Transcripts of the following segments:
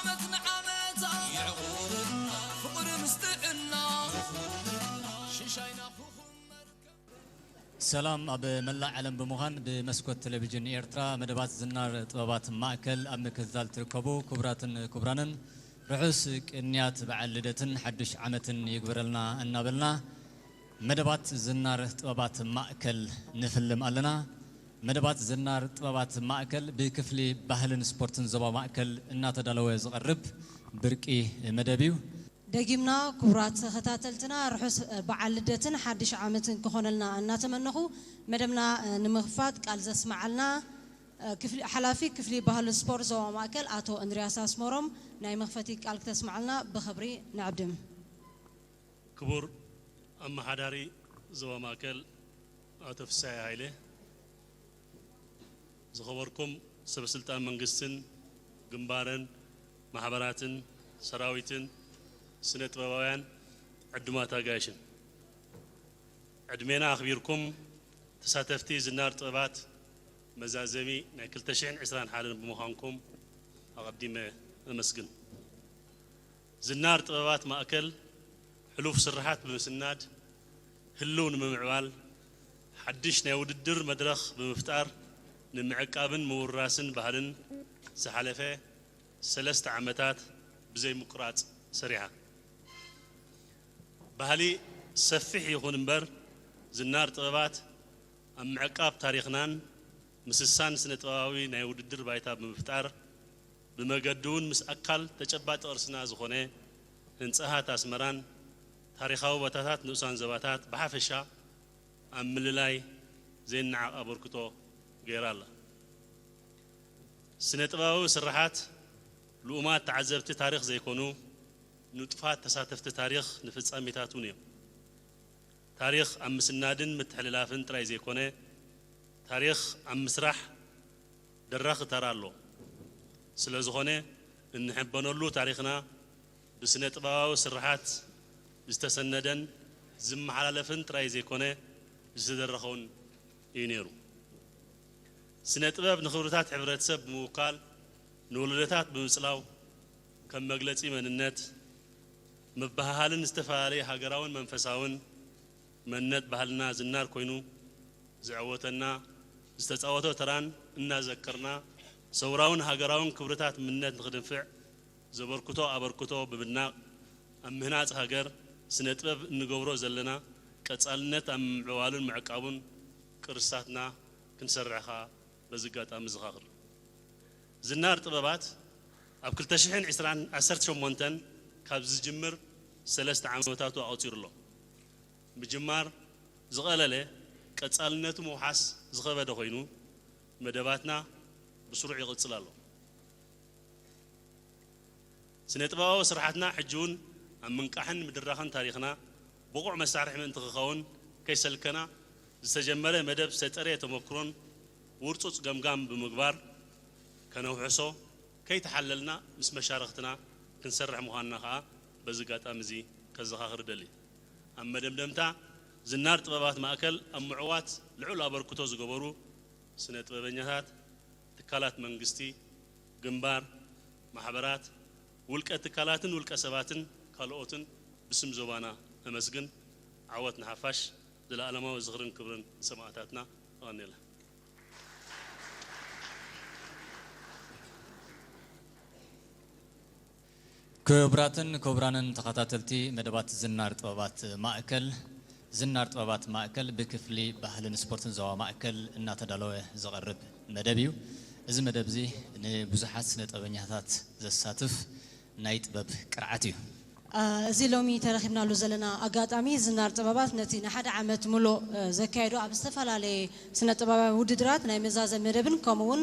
ዓመት ንዓመት የዕቑርና ፍቕሪ ምስ ጥዕና ሽሻይና ኩኹም መርከብ ሰላም ኣብ መላእ ዓለም ብምዃን ብመስኮት ቴሌቪዥን ኤርትራ መደባት ዝናር ጥበባት ማእከል ኣብ ምክትታል ትርከቡ ክቡራትን ክቡራንን ርሑስ ቅንያት በዓል ልደትን ሓድሽ ዓመትን ይግበረልና እናበልና መደባት ዝናር ጥበባት ማእከል ንፍልም ኣለና። መደባት ዝናር ጥበባት ማእከል ብክፍሊ ባህልን ስፖርትን ዞባ ማእከል እናተዳለወ ዝቐርብ ብርቂ መደብ እዩ። ደጊምና ክቡራት ተኸታተልትና ርሑስ በዓል ልደትን ሓድሽ ዓመትን ክኾነልና እናተመነኹ መደብና ንምኽፋት ቃል ዘስመዓልና ክፍሊ ሓላፊ ክፍሊ ባህልን ስፖርት ዞባ ማእከል ኣቶ እንድርያስ ኣስመሮም ናይ መኽፈቲ ቃል ክተስመዓልና ብኽብሪ ንዕድም። ክቡር ኣመሓዳሪ ዞባ ማእከል ኣቶ ፍስሃየ ሃይለ፣ ዝኸበርኩም ሰበ ስልጣን መንግስትን ግንባርን ማሕበራትን ሰራዊትን ስነ ጥበባውያን ዕዱማት ኣጋይሽን፣ ዕድሜና ኣኽቢርኩም ተሳተፍቲ ዝናር ጥበባት መዛዘሚ ናይ ክልተ ሽሕን ዕስራን ሓደን ብምዃንኩም ኣቐዲመ ኣመስግን። ዝናር ጥበባት ማእከል ሕሉፍ ስርሓት ብምስናድ ህልው ንምምዕባል ሓድሽ ናይ ውድድር መድረኽ ብምፍጣር ንምዕቃብን ምውራስን ባህልን ዝሓለፈ ሰለስተ ዓመታት ብዘይ ምቁራጽ ሰሪሓ። ባህሊ ሰፊሕ ይኹን እምበር ዝናር ጥበባት ኣብ ምዕቃብ ታሪኽናን ምስሳን ስነ ጥበባዊ ናይ ውድድር ባይታ ብምፍጣር ብመገዲ እውን ምስ ኣካል ተጨባጢ ቅርስና ዝኾነ ህንጻሃት ኣስመራን ታሪኻዊ ቦታታት ንኡሳን ዞባታት ብሓፈሻ ኣብ ምልላይ ዘይነዓቕ ኣበርክቶ ገይራ ኣላ። ስነ ጥበባዊ ስርሓት ልኡማት ተዓዘብቲ ታሪኽ ዘይኮኑ ንጡፋት ተሳተፍቲ ታሪኽ ንፍጻሜታት እውን እዮም። ታሪኽ ኣብ ምስናድን ምትሕልላፍን ጥራይ ዘይኮነ ታሪኽ ኣብ ምስራሕ ደራኺ ተራ ኣሎ። ስለዝኾነ እንሕበነሉ ታሪኽና ብስነ ጥበባዊ ስርሓት ዝተሰነደን ዝመሓላለፍን ጥራይ ዘይኮነ ዝተደረኸውን እዩ ነይሩ። ስነ ጥበብ ንኽብርታት ሕብረተሰብ ብምውካል ንወለዶታት ብምጽላው ከም መግለጺ መንነት ምብህሃልን ዝተፈላለዩ ሃገራውን መንፈሳውን መንነት ባህልና ዝናር ኮይኑ ዘዐወተና ዝተጻወቶ ተራን እናዘከርና ሰውራውን ሃገራውን ክብርታት ምንነት ንኽድንፍዕ ዘበርክቶ ኣበርክቶ ብምድናቕ ኣብ ምህናጽ ሃገር ስነ ጥበብ እንገብሮ ዘለና ቀጻልነት ኣብ ምምዕባሉን ምዕቃቡን ቅርስታትና ክንሰርሕ ከኣ በዚ ኣጋጣሚ ዘኻኽር። ዝናር ጥበባት ኣብ ክልተ ሽሕን ዕስራን ዓሰርተ ሸሞንተን ካብ ዝጅምር ሰለስተ ዓመታቱ ኣቑጺሩ ኣሎ። ምጅማር ዝቐለለ ቀጻልነቱ ምውሓስ ዝኸበደ ኮይኑ መደባትና ብስሩዕ ይቕጽል ኣሎ። ስነ ጥበባዊ ስርሓትና ሕጂ እውን ኣብ ምንቃሕን ምድራኽን ታሪኽና ብቑዕ መሳርሒ ምእንቲ ክኸውን ከይሰልከና ዝተጀመረ መደብ ዝተጠርየ ተመክሮን ውርጹጽ ገምጋም ብምግባር ከነውሕሶ ከይተሓለልና ምስ መሻርኽትና ክንሰርሕ ምዃንና ከኣ በዚ ኣጋጣሚ እዚ ከዘኻኽር እደሊ። ኣብ መደምደምታ ዝናር ጥበባት ማእከል ኣብ ምዕዋት ልዑል ኣበርክቶ ዝገበሩ ስነ ጥበበኛታት፣ ትካላት መንግስቲ፣ ግንባር፣ ማሕበራት፣ ውልቀ ትካላትን ውልቀ ሰባትን ካልኦትን ብስም ዞባና ነመስግን። ዓወት ንሓፋሽ። ዘለኣለማዊ ዝኽርን ክብርን ንሰማእታትና። የቐንየልና። ክቡራትን ክቡራንን ተኸታተልቲ መደባት ዝናር ጥበባት ማእከል፣ ዝናር ጥበባት ማእከል ብክፍሊ ባህልን ስፖርትን ዞባ ማእከል እናተዳለወ ዝቐርብ መደብ እዩ። እዚ መደብ እዚ ንብዙሓት ስነ ጥበበኛታት ዘሳትፍ ናይ ጥበብ ቅርዓት እዩ። አ፣ እዚ ሎሚ ተረኺብናሉ ዘለና ኣጋጣሚ ዝናር ጥበባት ነቲ ንሓደ ዓመት ሙሉእ፣ እ፣ ዘካየዶ ኣብ ዝተፈላለየ ስነ ጥበባዊ ውድድራት ናይ መዛዘሚ መደብን ከምኡ እውን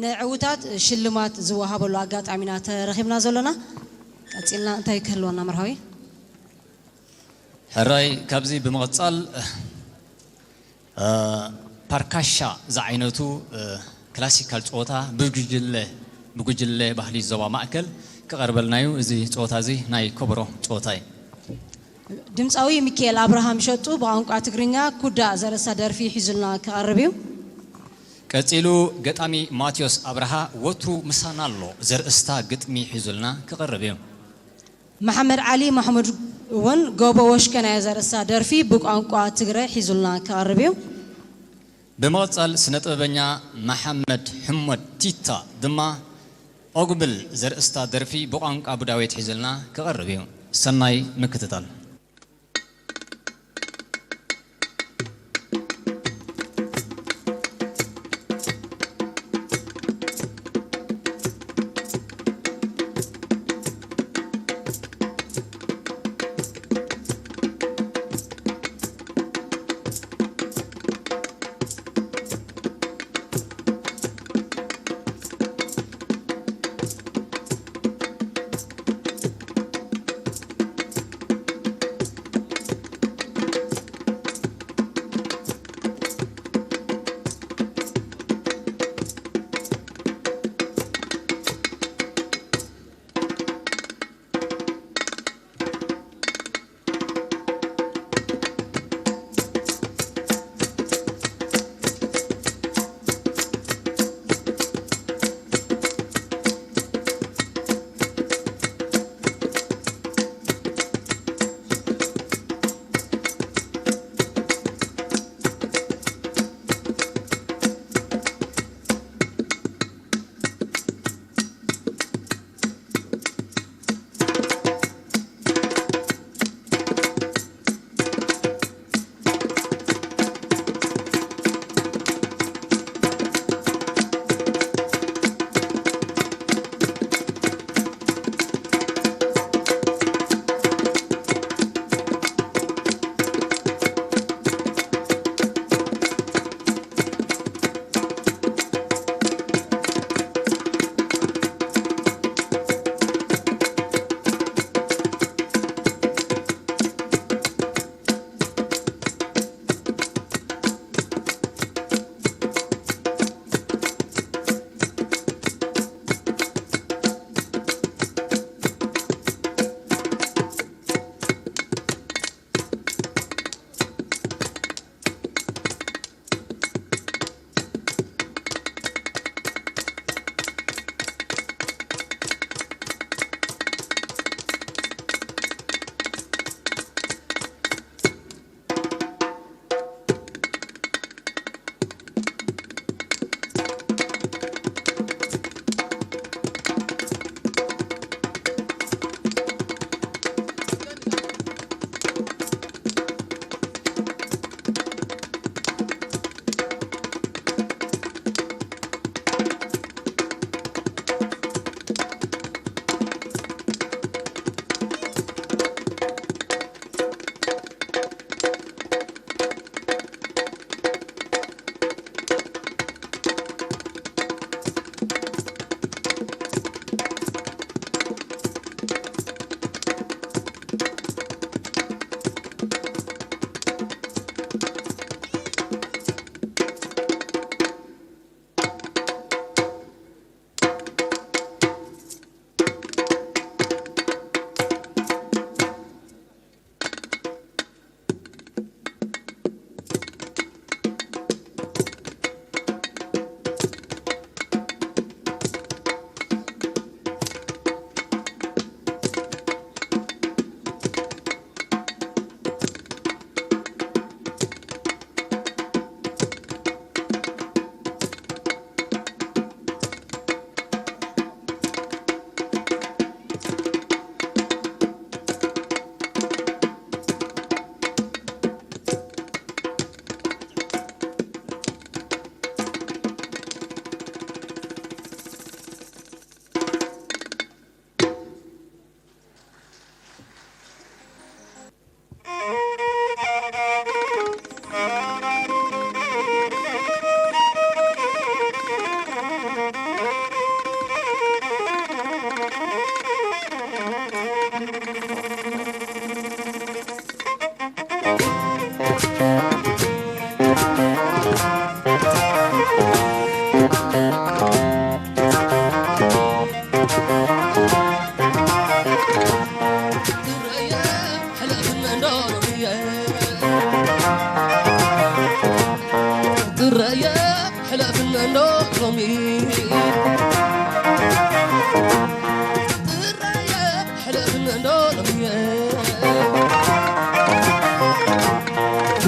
ንዕዉታት ሽልማት ዝወሃበሉ ኣጋጣሚና ተረኺብና ዘሎና። ቀጺልና እንታይ ክህልወና መርሃዊ? ሕራይ፣ ካብዚ ብምቕጻል፣ እ፣ ፓርካሻ ዝዓይነቱ፣ እ፣ ክላሲካል ጸወታ ብጉጅለ፣ ብጉጅለ ባህሊ ዞባ ማእከል ክቐርበልና እዩ። እዚ ጸወታ እዚ ናይ ከበሮ ጸወታ እዩ። ድምጻዊ ሚካኤል ኣብርሃም ሸጡ ብቋንቋ ትግርኛ ኩዳ ዘርእስታ ደርፊ ሒዙልና ክቐርብ እዩ። ቀጺሉ ገጣሚ ማቴዎስ ኣብርሃ ወትሩ ምሳና ኣሎ ዘርእስታ ግጥሚ ሒዙልና ክቐርብ እዩ። መሓመድ ዓሊ ማሕሙድ እውን ጎቦ ወሽከናዮ ዘርእስታ ደርፊ ብቋንቋ ትግረ ሒዙልና ክቐርብ እዩ። ብምቕጻል ስነ ጥበበኛ መሓመድ ሕሞድ ቲታ ድማ ኦጉብል ዘርእስታ ደርፊ ብቋንቋ ቡዳቤት ሒዙልና ክቐርብ እዩ። ሰናይ ምክትታል።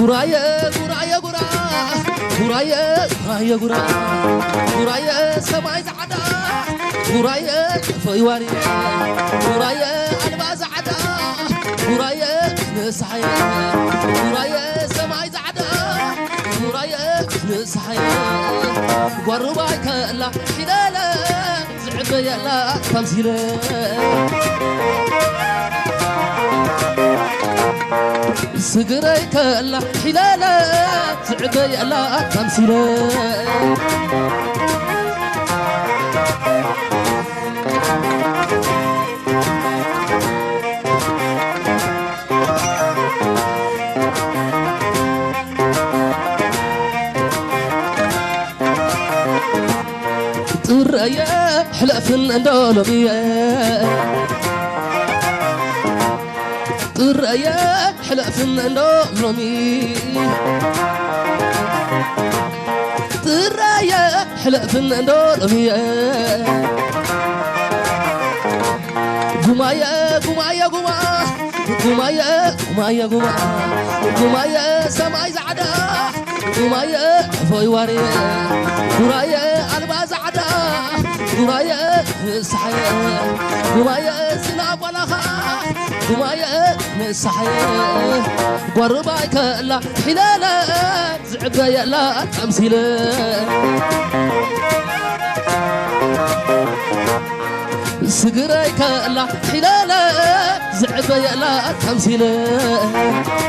ጉራየ ጉራየ ጉራ ጉራየ ጉራየ ጉራ ጉራየ ሰማይ ጻዕዳ ጉራየ ፈይዋሪ ጉራየ ኣልባ ጻዕዳ ጉራየ ንስሓየ ጉራየ ሰማይ ጻዕዳ ጉራየ ንስሓየ ጓሩባይ ከላ ሒለለ ዝዕበየላ ተምሲለ ስግረይ ከላ ሒለለ ዝዕበየላ ተምሲለ ጥረየ ሕለፍን እንዶ ሎሚየ ጥረየ ሕለፍን እንዶ ሎሚ ጥረየ ሕለፍን እንዶ ሎሚየ ጉማየ ጉማየ ጉማ ጉማየ ጉማየ ጉማ ጉማየ ሰማይ ዛዕዳ ጉማየ ፎይ ዋርየ ጉራየ ኣልባ ዛዕዳ ጉራየ ንስሓየ ጉማየ ዝናብ ዋላኻ ጉማየ ንስሓየ ጓርባይ ከላ ሒለለ ዝዕበየላ ተምሲለ ስግረይ ከላ ሒለለ ዝዕበየላ ተምሲለ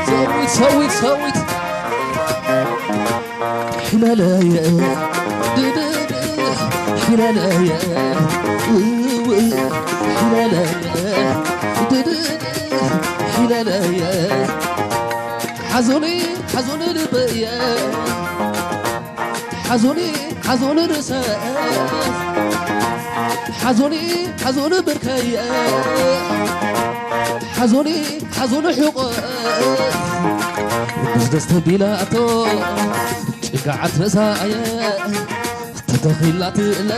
ሰዊት ሰዊት ሰዊት ሒለለየ ድድድ ሒለለየ እው ሒለለየ ድድድ ሒለለየ ሓዙኒ ሓዙኒ ልበየ ሓዙኒ ሓዙኒ ርእሰ ሓዙኒ ሓዙኒ ብርከየ ሓዙኒ ሓዙኒ ሕቆ ደስደስ ተቢላቶ ጭጋዓት ርእሳ ኣየ ተተኺላትለ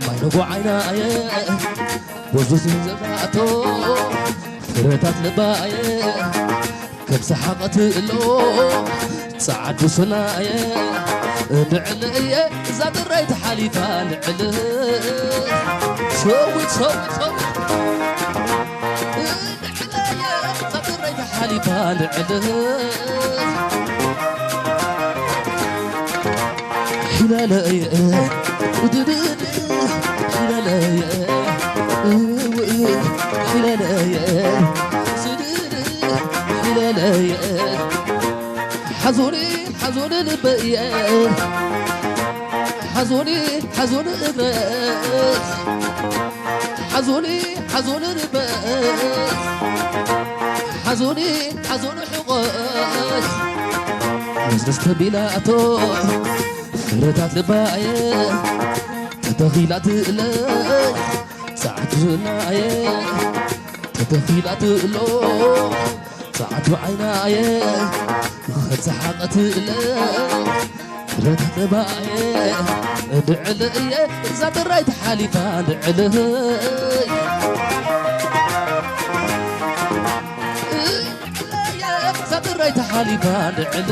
ማይ ነጎ ዓይና ኣየ ወዙ ዝዘራእቶ ፍረታት ልባ ኣየ ከም ሰሓቐት እሎ ጸዓዱ ሰናየ ንዕል እየ እዛ ጥራይ ተሓሊፋ ንዕል ሰዊት ሰዊት ሰዊት ንዕል እየ እዛ ጥራይ ተሓሊፋ ንዕል ሒለለየ ድድድ ሒለለየ እውይ ሒለለየ ስድድ ሒለለየ ሓዙኒ ሓዙኒ ልበየ ሓዙኒ ሓዙኒ እግረ ሓዙኒ ሓዙኒ ልበ ሓዙኒ ሓዙኒ ሕቆ ደስደስ ተቢላቶ ፍረታት ልባየ ተተኺላትለ ጻዕዱ ዝናየ ተተኺላትሎ ጻዕዱ ዓይናየ ኸብዝሓቐትለ ፍረታት ልባየ ንዕል እየ እዛ ጥራይ ተሓሊፋ ንዕል እዛ ጥራይ ተሓሊፋ ንዕል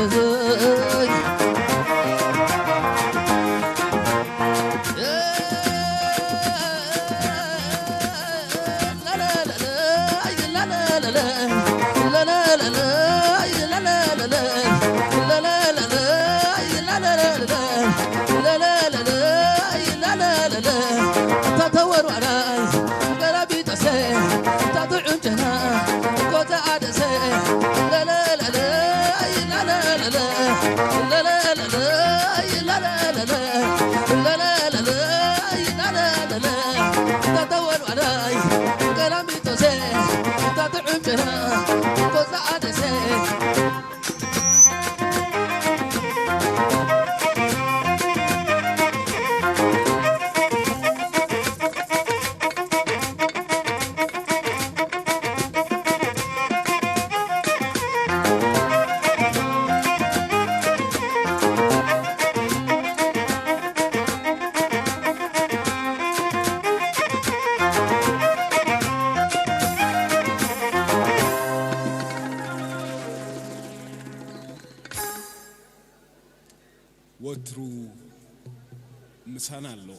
ምሳና ኣሎ።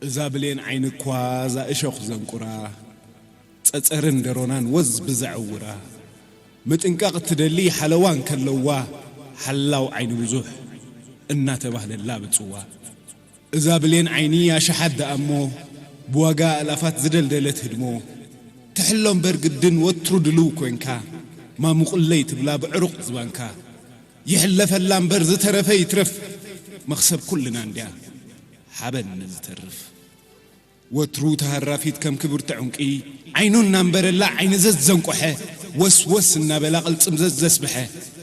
እዛ ብሌን ዓይኒ እኳ እዛ እሾኽ ዘንቁራ፣ ጸጸርን ደሮናን ወዝ ብዘዐውራ፣ ምጥንቃቕ እትደሊ ሓለዋ እንከለዋ፣ ሓላው ዓይኒ ብዙሕ እናተባህለላ ብጽዋ። እዛ ብሌን ዓይኒ ኣሽሓት ደኣ እሞ፣ ብዋጋ ኣእላፋት ዝደልደለት ህድሞ፣ ትሕሎ እምበር ግድን ወትሩ ድልው ኮንካ፣ ማሙቕለይ ትብላ ብዕሩቕ ዝባንካ። ይሕለፈላ እምበር ዝተረፈ ይትረፍ፣ መኽሰብ ኩልና እንድያ ሓበን ንዝተርፍ። ወትሩ ተሃራፊት ከም ክብርቲ ዕንቂ፣ ዓይኑ እናንበረላ ዓይኒ ዘዘንቆሐ፣ ወስወስ እናበላ ቅልጽም ዘዘስብሐ፣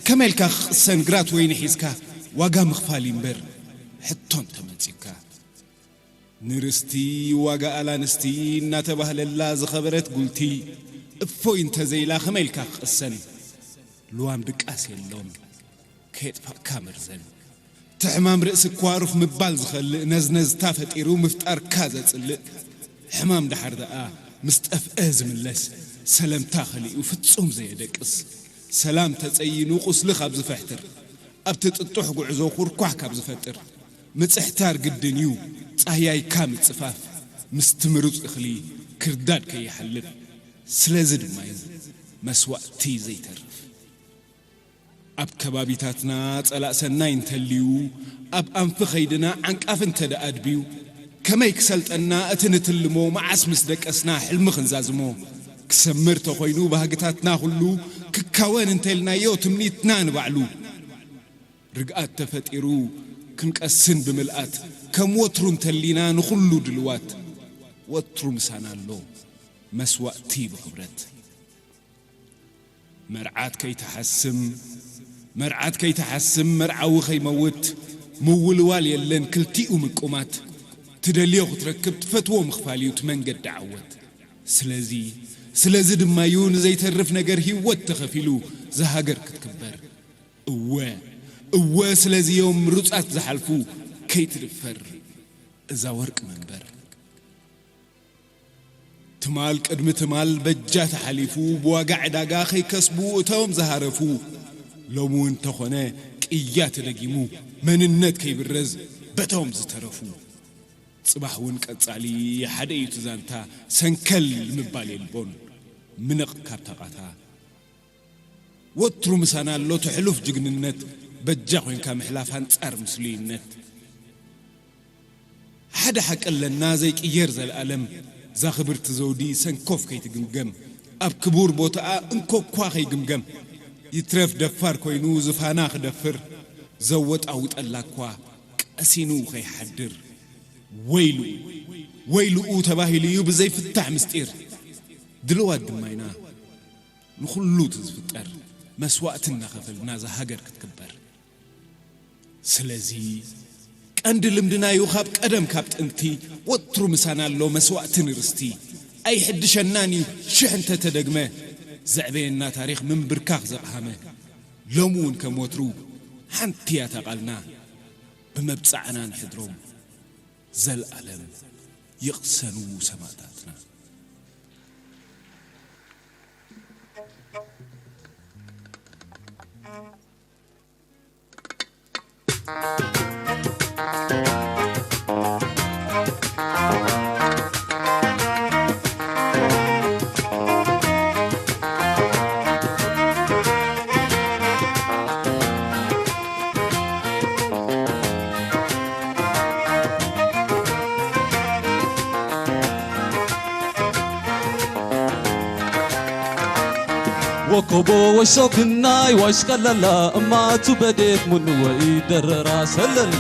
ከመይ ኢልካ ክቕሰን ግራት ወይኒ ሒዝካ፣ ዋጋ ምኽፋል እዩ እምበር ሕቶ እንተመጺካ። ንርስቲ ዋጋ ኣላንስቲ እናተባህለላ ዝኸበረት ጉልቲ፣ እፎይ እንተዘይላ ከመይ ኢልካ ክቕሰን? ልዋም ድቃስ የሎን፣ ከየጥፋእካ መርዘን። እቲ ሕማም ርእሲ እኳ ሩፍ ምባል ዝኸልእ፣ ነዝነዝታ ፈጢሩ ምፍጣርካ ዘጽልእ። ሕማም ደሓር ደኣ ምስ ጠፍአ ዝምለስ፣ ሰለምታ ከሊኡ ፍጹም ዘየደቅስ። ሰላም ተጸይኑ ቁስሊ ካብ ዝፈሕትር፣ ኣብቲ ጥጡሕ ጉዕዞ ኩርኳሕ ካብ ዝፈጥር፣ ምጽሕታር ግድን እዩ ጻህያይካ ምጽፋፍ፣ ምስቲ ምሩጽ እኽሊ ክርዳድ ከይሓልፍ። ስለዚ ድማ እዩ መስዋእቲ ዘይተርፍ። ኣብ ከባቢታትና ጸላእ ሰናይ እንተልዩ፣ ኣብ ኣንፊ ኸይድና ዓንቃፊ እንተ ደኣ ኣድብዩ፣ ከመይ ክሰልጠና እቲ ንትልሞ፣ መዓስ ምስ ደቀስና ሕልሚ ክንዛዝሞ? ክሰምር ተኾይኑ ባህግታትና ኩሉ፣ ክካወን እንተልናዮ ትምኒትና ንባዕሉ። ርግኣት ተፈጢሩ ክንቀስን ብምልኣት፣ ከም ወትሩ እንተሊና ንኹሉ ድልዋት። ወትሩ ምሳና ኣሎ መስዋእቲ ብኽብረት። መርዓት ከይትሓስም፣ መርዓት ከይትሓስም፣ መርዓዊ ከይመውት፣ ምውልዋል የለን ክልቲኡ ምቁማት። ትደልዮ ክትረክብ፣ ትፈትዎ ምኽፋል እዩ እቲ መንገዲ ዓወት። ስለዚ፣ ስለዚ ድማ እዩ ንዘይተርፍ ነገር ህይወት ተኸፊሉ፣ እዛ ሃገር ክትክበር። እወ፣ እወ፣ ስለዚ እዮም ምሩጻት ዝሓልፉ፣ ከይትድፈር እዛ ወርቂ መንበር። ትማል ቅድሚ ትማል በጃ ተሓሊፉ፣ ብዋጋ ዕዳጋ ከይከስቡ እቶም ዝሃረፉ። ሎሚ እውን እንተኾነ ቅያ ተደጊሙ፣ መንነት ከይብረዝ በቶም ዝተረፉ። ጽባሕ እውን ቀጻሊ ሓደ እዩ እቲ ዛንታ፣ ሰንከል ምባል የልቦን፣ ምነቕ ካብታ ቃታ። ወትሩ ምሳና ኣሎ እቲ ሕሉፍ ጅግንነት፣ በጃ ኮይንካ ምሕላፍ ኣንጻር ምስሉይነት። ሓደ ሓቂ ኣለና ዘይቅየር ዘልኣለም፣ እዛ ክብርቲ ዘውዲ ሰንኮፍ ከይትግምገም፣ ኣብ ክቡር ቦታኣ እንኮኳ ከይግምገም፣ ይትረፍ ደፋር ኮይኑ ዝፋና ክደፍር፣ ዘወጣውጠላ እኳ ቀሲኑ ከይሓድር። ወይሉ፣ ወይልኡ ተባሂሉ እዩ ብዘይፍታሕ ምስጢር። ድልዋት ድማ ኢና ንኹሉ እቲ ዝፍጠር መስዋእቲ እናኸፈልና እዛ ሃገር ክትክበር። ስለዚ ቀንዲ ልምድና እዩ ካብ ቀደም ካብ ጥንቲ፣ ወትሩ ምሳና ኣሎ መስዋእቲ ንርስቲ። ኣይሕድሸናን እዩ ሽሕ እንተተደግመ፣ ዘዕበየና ታሪኽ ምንብርካኽ ዘቕሃመ። ሎሚ እውን ከም ወትሩ ሓንቲ እያ እታ ቃልና፣ ብመብጽዓና ንሕድሮም። ዘልኣለም ይቕሰኑ ሰማእታትና። ወኮቦ ወሾክናይ ዋሽቀለላ እማቱ በዴት ሙንወ ኢደረራ ሰለል።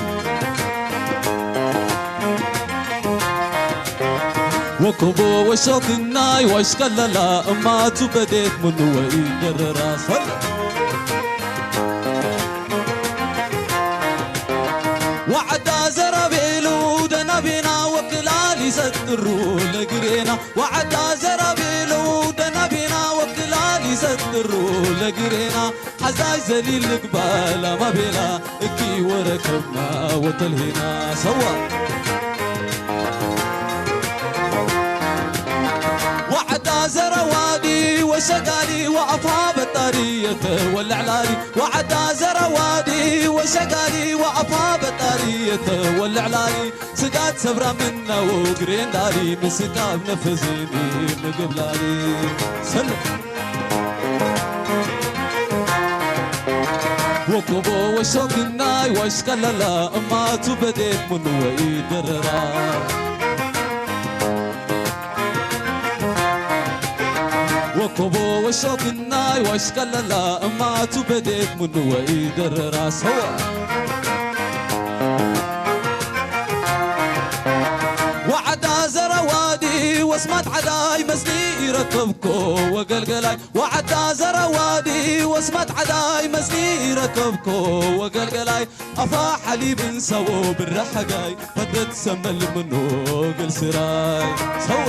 ወኮቦ ወሾክናይ ዋሽቀለላ እማቱ በዴት ሙንወ ኢደረራ ሰለል። ዋዕዳ ዘራቤሉ ደናቤና ወክላሊ ሰጥሩ ለግሬና። ዋዕዳ ዘራቤሉ ደናቤና ወክላሊ ሰጥሩ ለግሬና። ሓዛይ ዘሊል ልግባላ ማቤላ እኪ ወረከብና ወተልሄና ሰዋ። ዋዕዳ ዘረዋዲ ወሸጋሊ ወኣፋ በጣሪ የተወለዕላሊ። ዋዕዳ ዘረዋዲ ወሸጋሊ ወኣፋ በጣሪ የተወለዕላሊ ስጋት ሰብራ ምናው ግሬንዳሪ ምስቃብ ነፈዜኒ ምግብላሊ ሰለ ወኮቦ ወሾክናይ ወሽቀለላ እማቱ በዴት ምንወ ይደረራ ወኮቦ ወሾክናይ ወሽቀለላ እማቱ በዴት ምንወ ይደረራ ሰዋ ወዓዳ ዘረዋዲ ወስማት ዓዳይ መስሊ ይረከብኮ ወገልገላይ ወዓዳ ዘረዋዲ ወስማት ዓዳይ መስሊ ይረከብኮ ወገልገላይ ኣፋ ሓሊብን ሰዎ ብራሓጋይ ፈደት ሰመል ምኖ ገልስራይ ሰዋ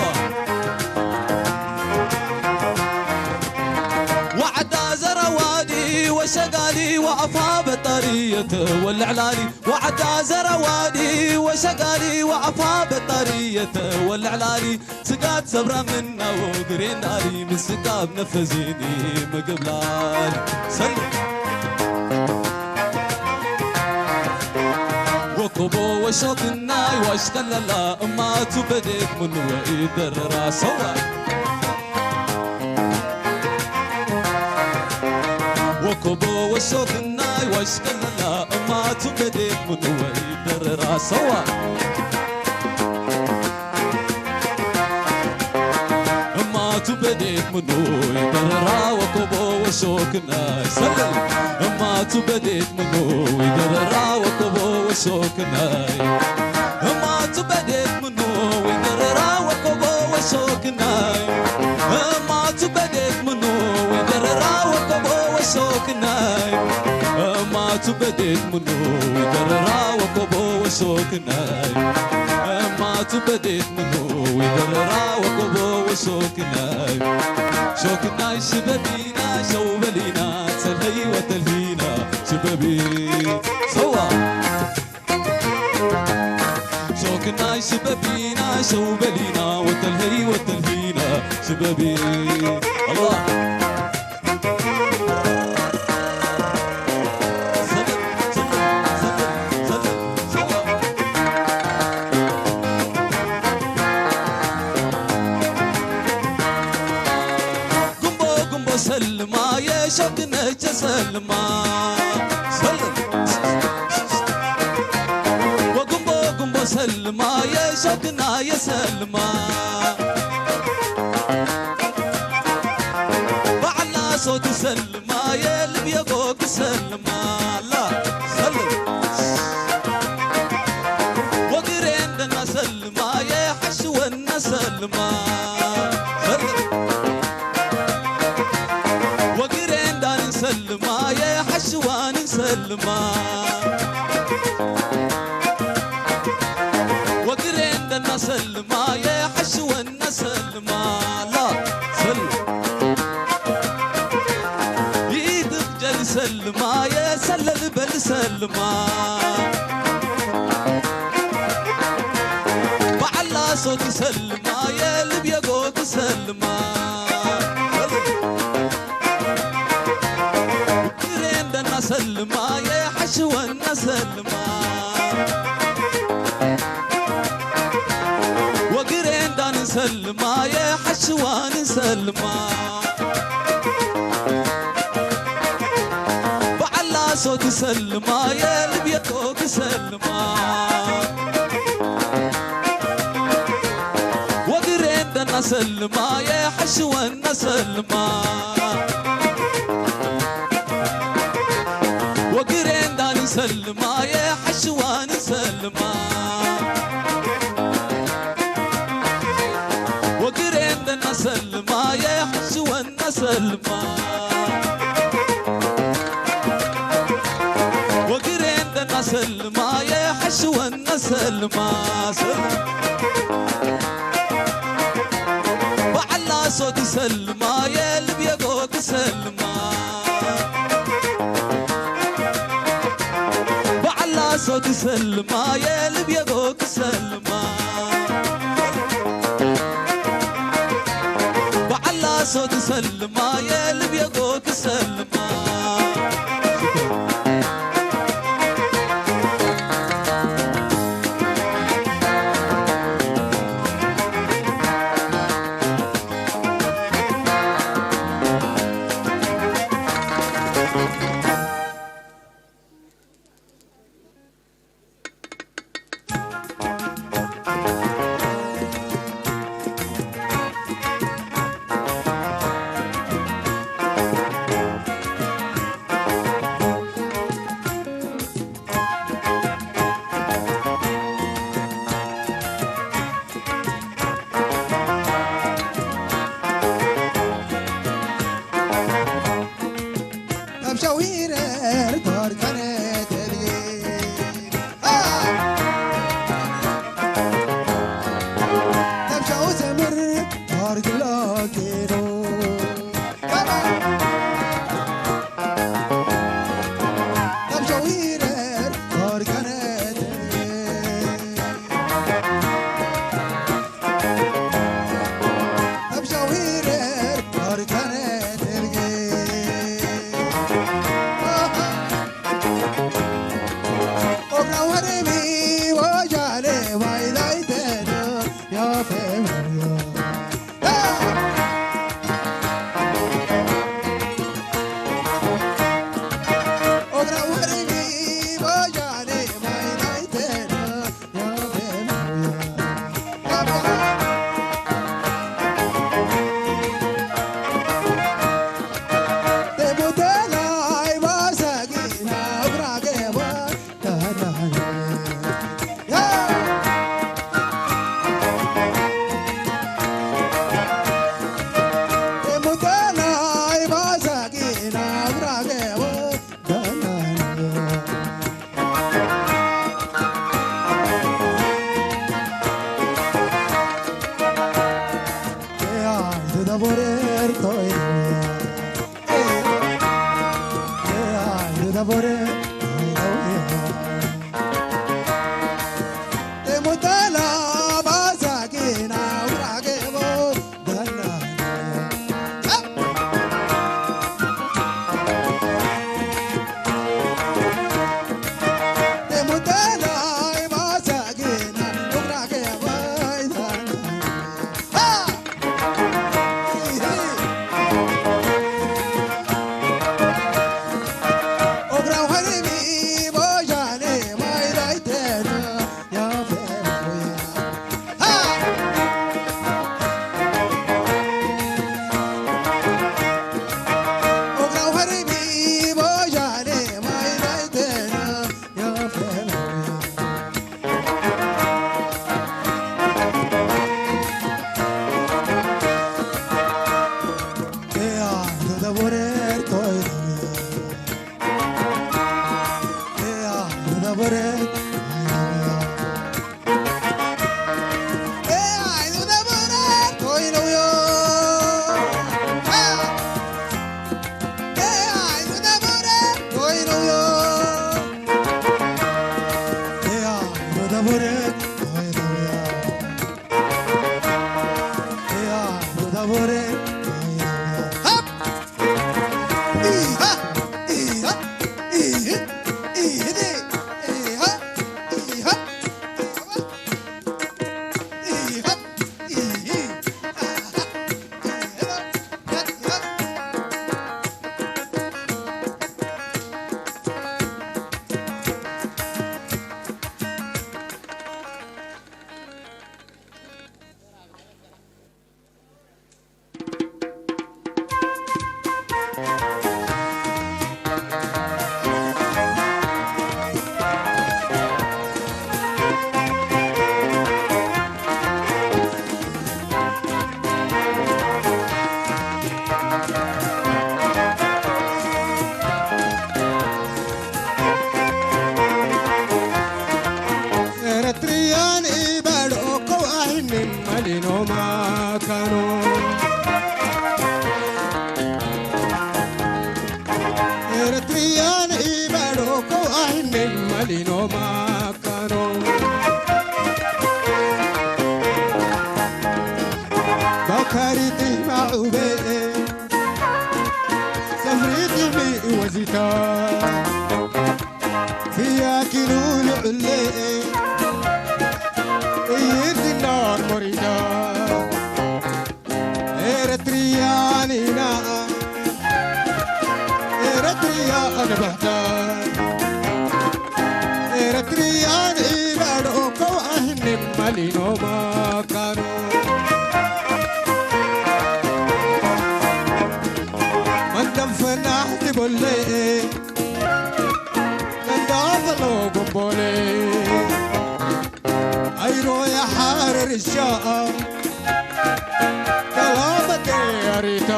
ወዓዳ ዘረዋዲ ወሸጋሊ ወኣፋ በጣሪ የተወልዕላሊ ወዓዳ ዘረዋዲ ወሸጋሊ ወኣፋ በጣሪ የተወልዕላሊ ስጋት ሰብራ ምናው ግሬናሪ ምስቃብ ነፈዜኒ ምግብላል ሰል ወኮቦ ወሾክናይ ዋሽቀለላ እማቱ በዴት ምንወ ይደረራ ሰዋ ወኮቦ ወሾክናይ ዋሽቀለላ እማቱ በዴት ምንወ ይደረራ ሰዋ እማቱ በዴት ምኑ ይደረራ ወኮቦ ወሾክናይ ሰለል እማቱ በዴት ምኑ ይደረራ ወኮቦ ወሾክናይ እማቱ በዴት ምኑ ይደረራ ወኮቦ ወሾክናይ እማቱ በዴት ምኑ ይደረራ ወኮቦ ወሾክናይ እማቱ በዴት ምኑ ይደረራ ወኮቦ ወሾክናይ እማቱ በዴት ምኑ ይደረራ ወኮቦ ወሾክናይ ሾክናይ ሽበቢና ሸውበሊና ሰልሀይ ወተልሂና ሽበቢ ሰዋ ሾክናይ ሽበቢና ሸውበሊና ወተልሀይ ወተልሂና ሽበቢ ኣላ ሰልማ የሾክነቸ ሰልማ ሰልም ወጉምቦ ጉምቦ ሰልማ የሾክና የሰልማ ባዕላ ሶቲ ሰልማ የልብ የጎግ ሰልማ ላ ሰልም ወግሬ እንደና ሰልማ የሐሽወና ሰልማ ሰልም ወግሬ እንዳንን ሰልማ የሐሽዋንን ሰልማ ወግሬ እንደና ሰልማ የሐሽወና ሰልማ ላ ሰል ይትኽጀል ሰልማ የሰለል በል ሰልማ በዓላ ሶቲ ሰልማ የልብ የጎት ሰልማ ግሬ እንደና ሰልማ የሐሽወና ሰልማ ወግሬ እንዳንን ሰልማ የሐሽዋንን ሰልማ በዓላ ሶቲ ሰልማ የልብ የጎት ሰልማ ወግሬ እንደና ሰልማ የሐሽወና ሰልማ ወግሬ እንዳንን ሰልማ የሐሽዋንን ሰልማ ወግሬ እንደና ሰልማ የሐሽወና ሰልማ ወግሬ እንደና ሰልማ የሐሽወና ሰልማ ሰልማ በዓላ ሶቲ ሰልማ የልብ የጎት ሰልማ በዓላ ሶቲ ሰልማ የልብ የጎት ሰልማ በዓላ ሶቲ ሰልማ የልብ የጎት ሰልማ ኣብ ሻዊረር ኣርካነ ተርጌ። ኦብራ ወደቢ ወጃለ ዋይላይ ተዶ ያፈ ኤረትርያን ኢባዶ ከዋሂን ማሊኖ ማካኖ። ኤረትርያን ኢባዶ ከዋሂን ማሊኖ ማካኖ። ባካሪቲ ማዑቤ ሰፍሪቲ ሚወዚታ። ፊያኪኑ ልዕሌ እይድናር ሞሪዳ። ኤረትርያኒና ኤረትርያ ኣንባህታ። ኤረትርያን ኢባዶ ከዋህኒ ማሊኖ ማካኖ። መንደም ፈናሕቲ ቦሌ መንዳፈሎ ጎንቦሌ። ኣይሮ ያሓረር ሻኣ ከላመቴ ኣሪታ።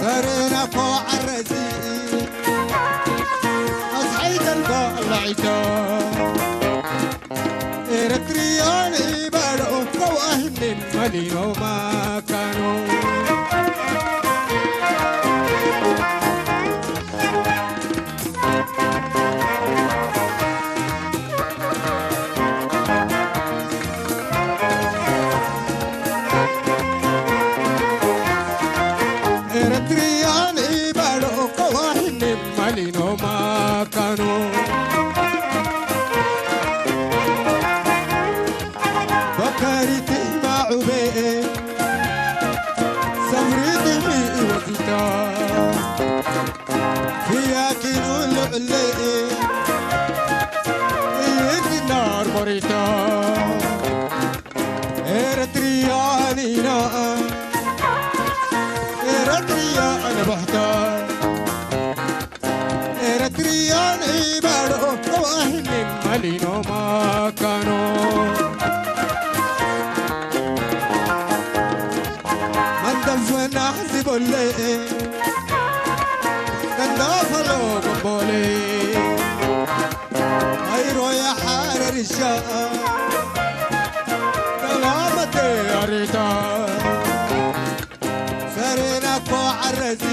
ሰሬና ኮ ዓረዚ ኣስሓይተን ባላዒታ። ኤረትርያን ኢባዶ ከዋህኒ ማሊኖ ማካኖ። ከሪቲ ማዑቤ ሰብሪ ድሚ ወዚታ ፍያኪኑ ልዕሌ ይድናር ሞሪታ ኤረትርያኒና ኤረትርያ ኣንባሕታ ኤረትርያን ኢባዶ ከዋህኒ ማሊኖ ማካኖ መንደፈና ዝበለ ነንዳፈሎ ገቦሌ ኣይሮ የሓረርሻ ሰላመተ ኣሬታ ሰሬና እኮ ዓረዚ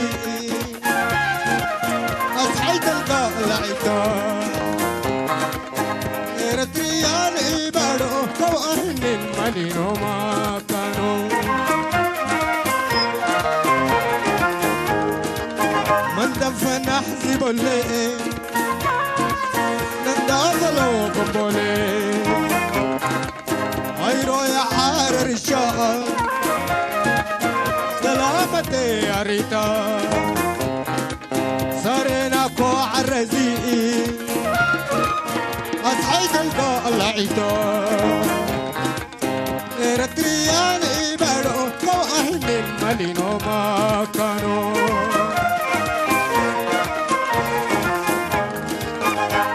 ኣስሓይ ተልካ ላዒታ ኤረትርያን ኢባዶ ከዋህኒ ማሊኖ ማካኖ መንደፈናሕ ዝበለ ነንዳፈሎ ገቦሌ ኣይሮ የሓረርሻ ሰላመተ ኣሪታ ሰሬና እኮ ዓረዚ ኣስሓይ ተልካ ኣላዒታ ኤረትርያን ኢባዶ ከዋህኒ ማሊኖ ማካኖ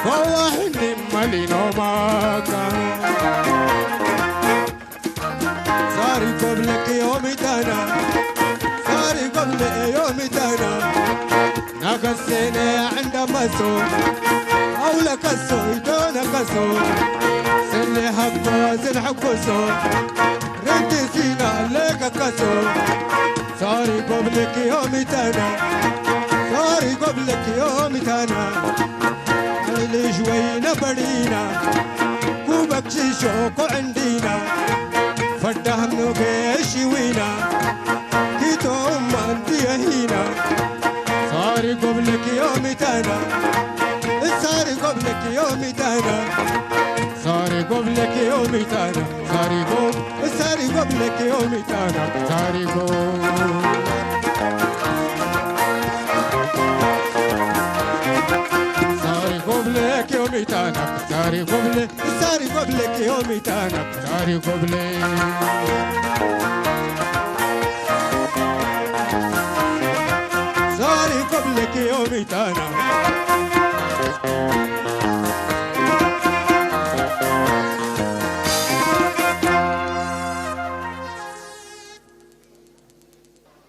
ከዋህኒ ማሊኖ ማካኖ ሳሪ ጎብለክ ዮሚታና ሳሪ ጎብለ ዮሚታና ናገሴነ ዕንደመሶ ኣውለከሶ ይቶነከሶ ስኒ ሃብቶ ስንሐጎሶ ርንቲ ሲና ለከከሶ ሳሪ ጎብለክ ዮሚታና ሳሪ ጎብለክ ዮሚታና ልሽ ወይ ነበሪና ኩበክ ሽሾ ኮዕንዲና ፈዳህም ኖገ ሽዊና ኪቶም ማንድየሂና ሳሪ ጎብለክ ዮሚታና ሳሪ ጎብለክ ዮሚታና ሳሪ ጎብለክ ዮሚታና ሳሪ ጎብ ሳሪ ጎብለክ ዮሚታና ሳሪ ጎብ ሳሪ ጎብለክ ዮሚታና ሳሪ ጎብለ ሳሪ ጎብለክ ዮሚታና ሳሪ ጎብለ ሳሪ ጎብለክ ዮሚታና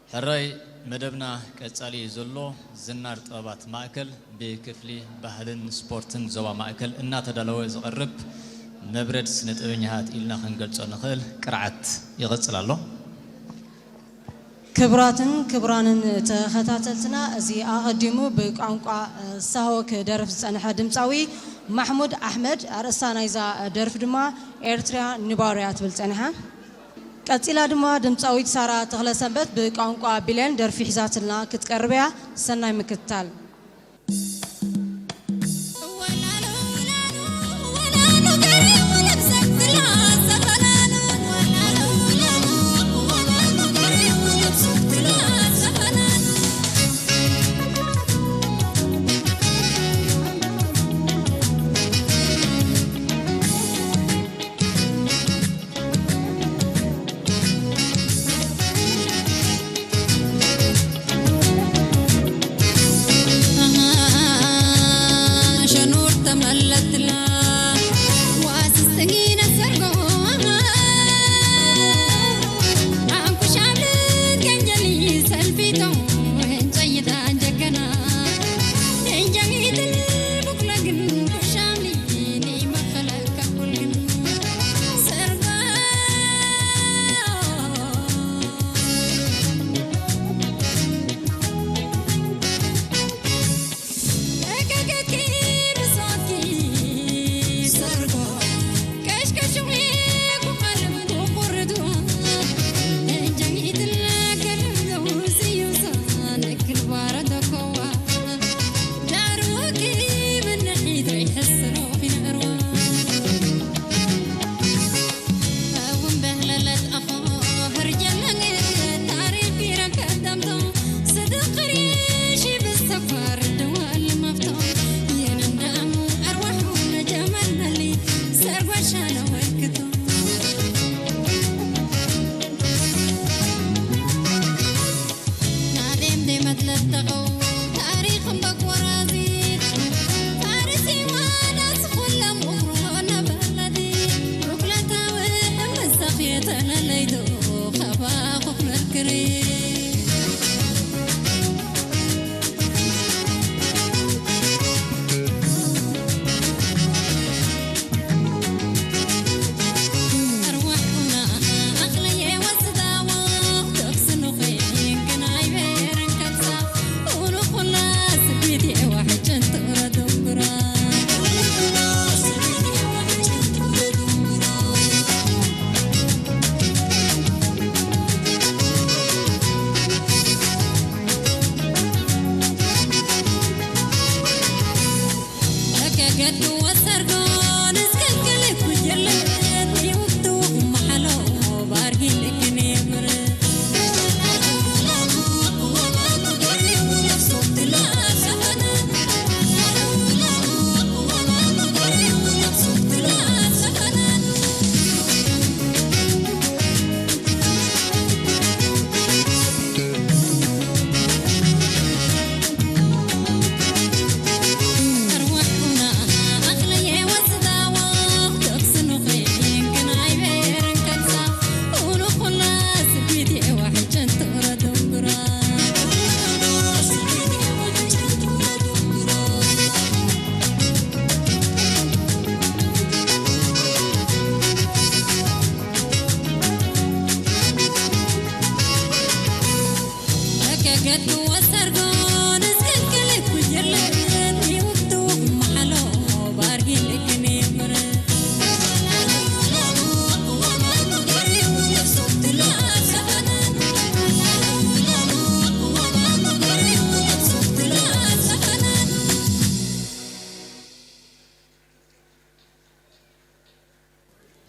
ሕራይ መደብና ቀጻሊ እዩ ዘሎ። ዝናር ጥበባት ማእከል ብክፍሊ ባህልን ስፖርትን ዞባ ማእከል እናተዳለወ ዝቐርብ መብረድ ስነ ጥበበኛታት ኢልና ክንገልጾ ንኽእል ቅርዓት ይቕጽል ኣሎ። ክቡራትን ክቡራንን ተኸታተልትና፣ እዚ ኣቐዲሙ ብቋንቋ ሳሆ ክደርፍ ዝጸንሐ ድምጻዊ ማሕሙድ ኣሕመድ፣ ኣርእስታ ናይዛ ደርፊ ድማ ኤርትርያ ንባርያ ትብል ጸኒሓ። ቀጺላ ድማ ድምጻዊት ሳራ ተኽለሰንበት ብቋንቋ ቢሌን ደርፊ ሒዛትልና ክትቀርብ እያ። ሰናይ ምክትታል። ለለይቱ ኸባ ኹፍለል ክሪ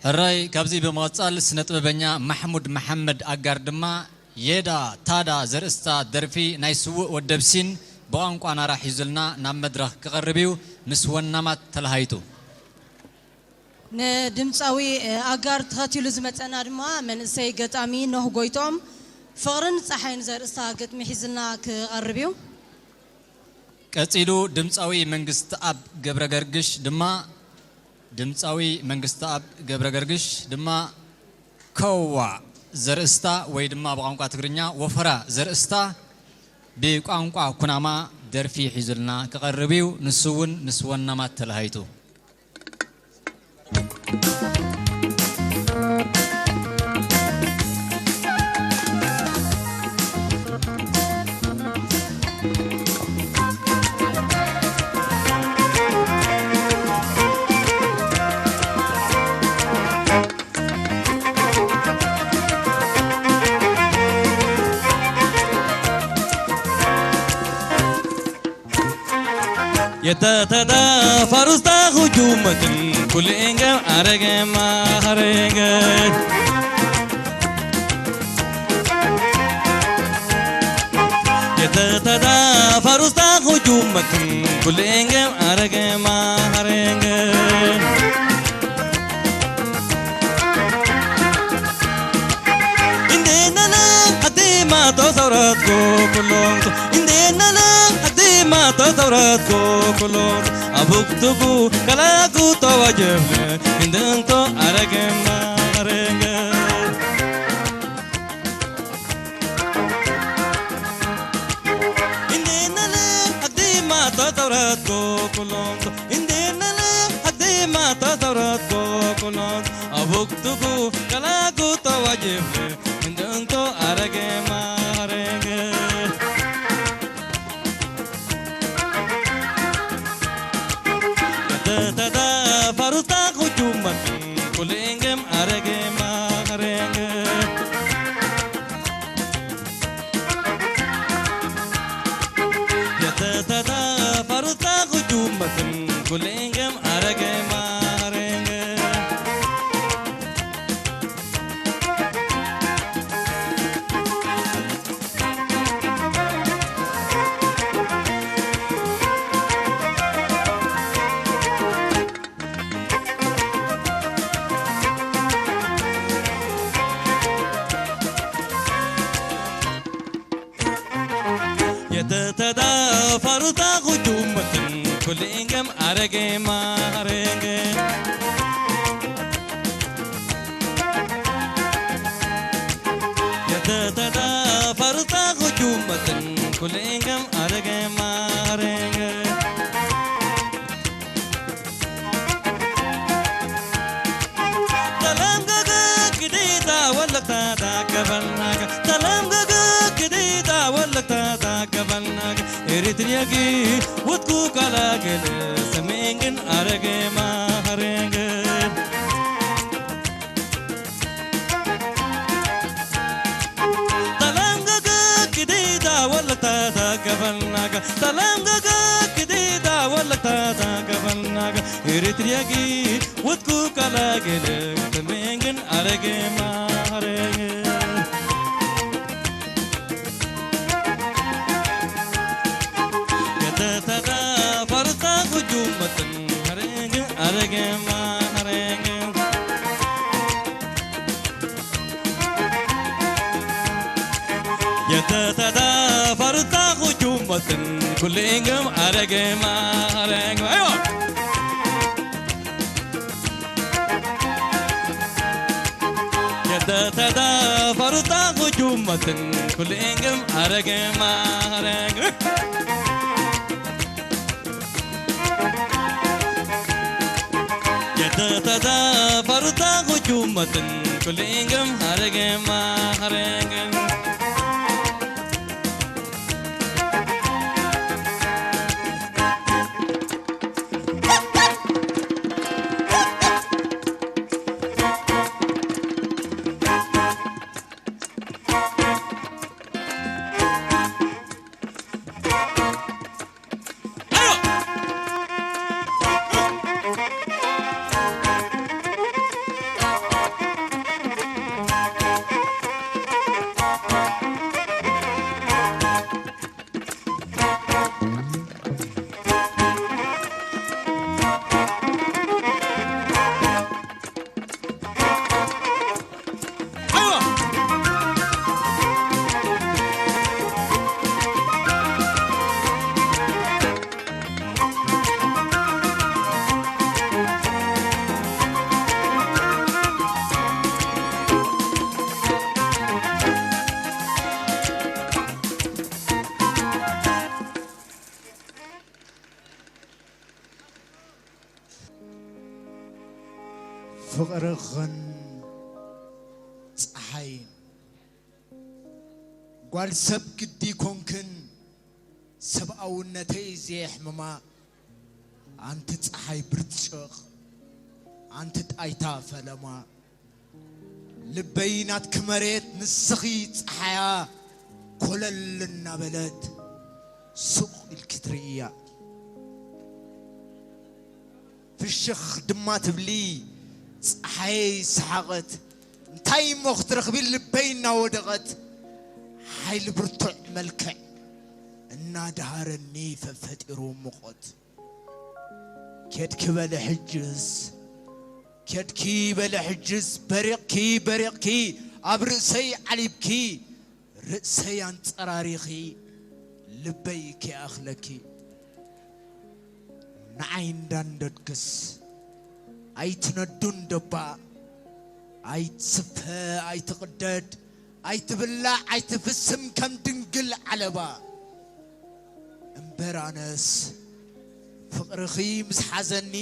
ሕራይ ካብዚ ብምቕጻል ስነ ጥበበኛ ማሕሙድ መሓመድ ኣጋር ድማ የዳ ታዳ ዘርእስታ ደርፊ ናይ ስዉእ ወደብሲን ብቋንቋ ናራ ሒዙልና ናብ መድረኽ ክቐርብ እዩ። ምስ ወናማት ተለሃይቱ። ንድምፃዊ ኣጋር ተኸቲሉ ዝመፀና ድማ መንእሰይ ገጣሚ ኖህ ጎይቶም ፍቕርን ፀሓይን ዘርእስታ ግጥሚ ሒዝልና ክቐርብ እዩ። ቀጺሉ ድምጻዊ መንግስትኣብ ገብረገርግሽ ድማ ድምጻዊ መንግስትኣብ ገብረገርግሽ ድማ ከዋ ዘርእስታ ወይ ድማ ብቋንቋ ትግርኛ ወፈራ ዘርእስታ ብቋንቋ ኩናማ ደርፊ ሒዙልና ክቐርብ እዩ። ንሱ እውን ምስ ወናማት ተለሃይቱ። የተተተ ፈሩስታ ኹጁመትን ኩልኤንገ ኣረገ ማኸረገ። የተተተ ፈሩስታ ኹጁመትን ኩልኤንገ ኣረገ ማኸረገ። Indeenana haddii maatoo sooratko kuloomtu. Indeenana haddii maatoo sooratko kuloomtu. Abuktuku kalaaku too wajjifne. Indeento aragema arenge. Indeenana haddii maatoo sooratko kuloomtu. Indeenana haddii maatoo sooratko kuloomtu. Abuktuku kalaaku too wajjifne. Indonto arage marege. Tata faruta kujumat kulengem arage marege. Tata faruta kujumat kulengem arage marege. የተተዳፈሩታ ጉጁመትን ኩልንገም አረገ ማረገ። Tata farta kuchumatin kulengam arage marenge. Talam gaga kidita walak tata kabanaka. Talam gaga kidita walak tata kabanaka. Eritriyagi wutku kala gele semengin arage marenge. Talam gaga kidida wala tata kabannaga. Talam gaga kidida wala tata kabannaga. Eritriyagi wutku kala gele temengin arege marege. Yata tata farta kujumatin arege arege marege. Yata tata farta kujumatin kulingam arege marege. Ayo. Yata tata farta kujumatin kulingam arege marege. Yata tata farta kujumatin kulingam arege marege. ፍቕርኽን ጸሓይን ጓል ሰብ ግዲ ኮንክን ሰብኣውነተይ ዘየሕምማ። ኣንቲ ጸሓይ ብርጭቕ ኣንቲ ጣይታ ፈለማ። ልበይ ናትኪ መሬት ንስኺ ጸሓያ ኮለል እናበለት ሱቕ ኢልኪ ትርእያ። ፍሽኽ ድማ ትብሊ ጸሓየይ ሰሓቐት። እንታይ እሞ ክትረኽቢ ልበይ እናወደቐት ሓይሊ ብርቱዕ መልክዕ እናደሃረኒ ፈፈጢሩ ሙቐት። ኬድኪ በለ ሕጅስ ኬድኪ በለ ሕጅስ በሪቕኪ በሪቕኪ ኣብ ርእሰይ ዓሊብኪ ርእሰይ ኣንጸራሪኺ ልበይ ከይኣኽለኪ። ንዓይ እንዳንደድክስ ኣይትነዱ እንደባ ኣይትስፈ ኣይትቕደድ ኣይትብላዕ ኣይትፍስም ከም ድንግል ዓለባ። እምበር ኣነስ ፍቕርኺ ምስ ሓዘኒ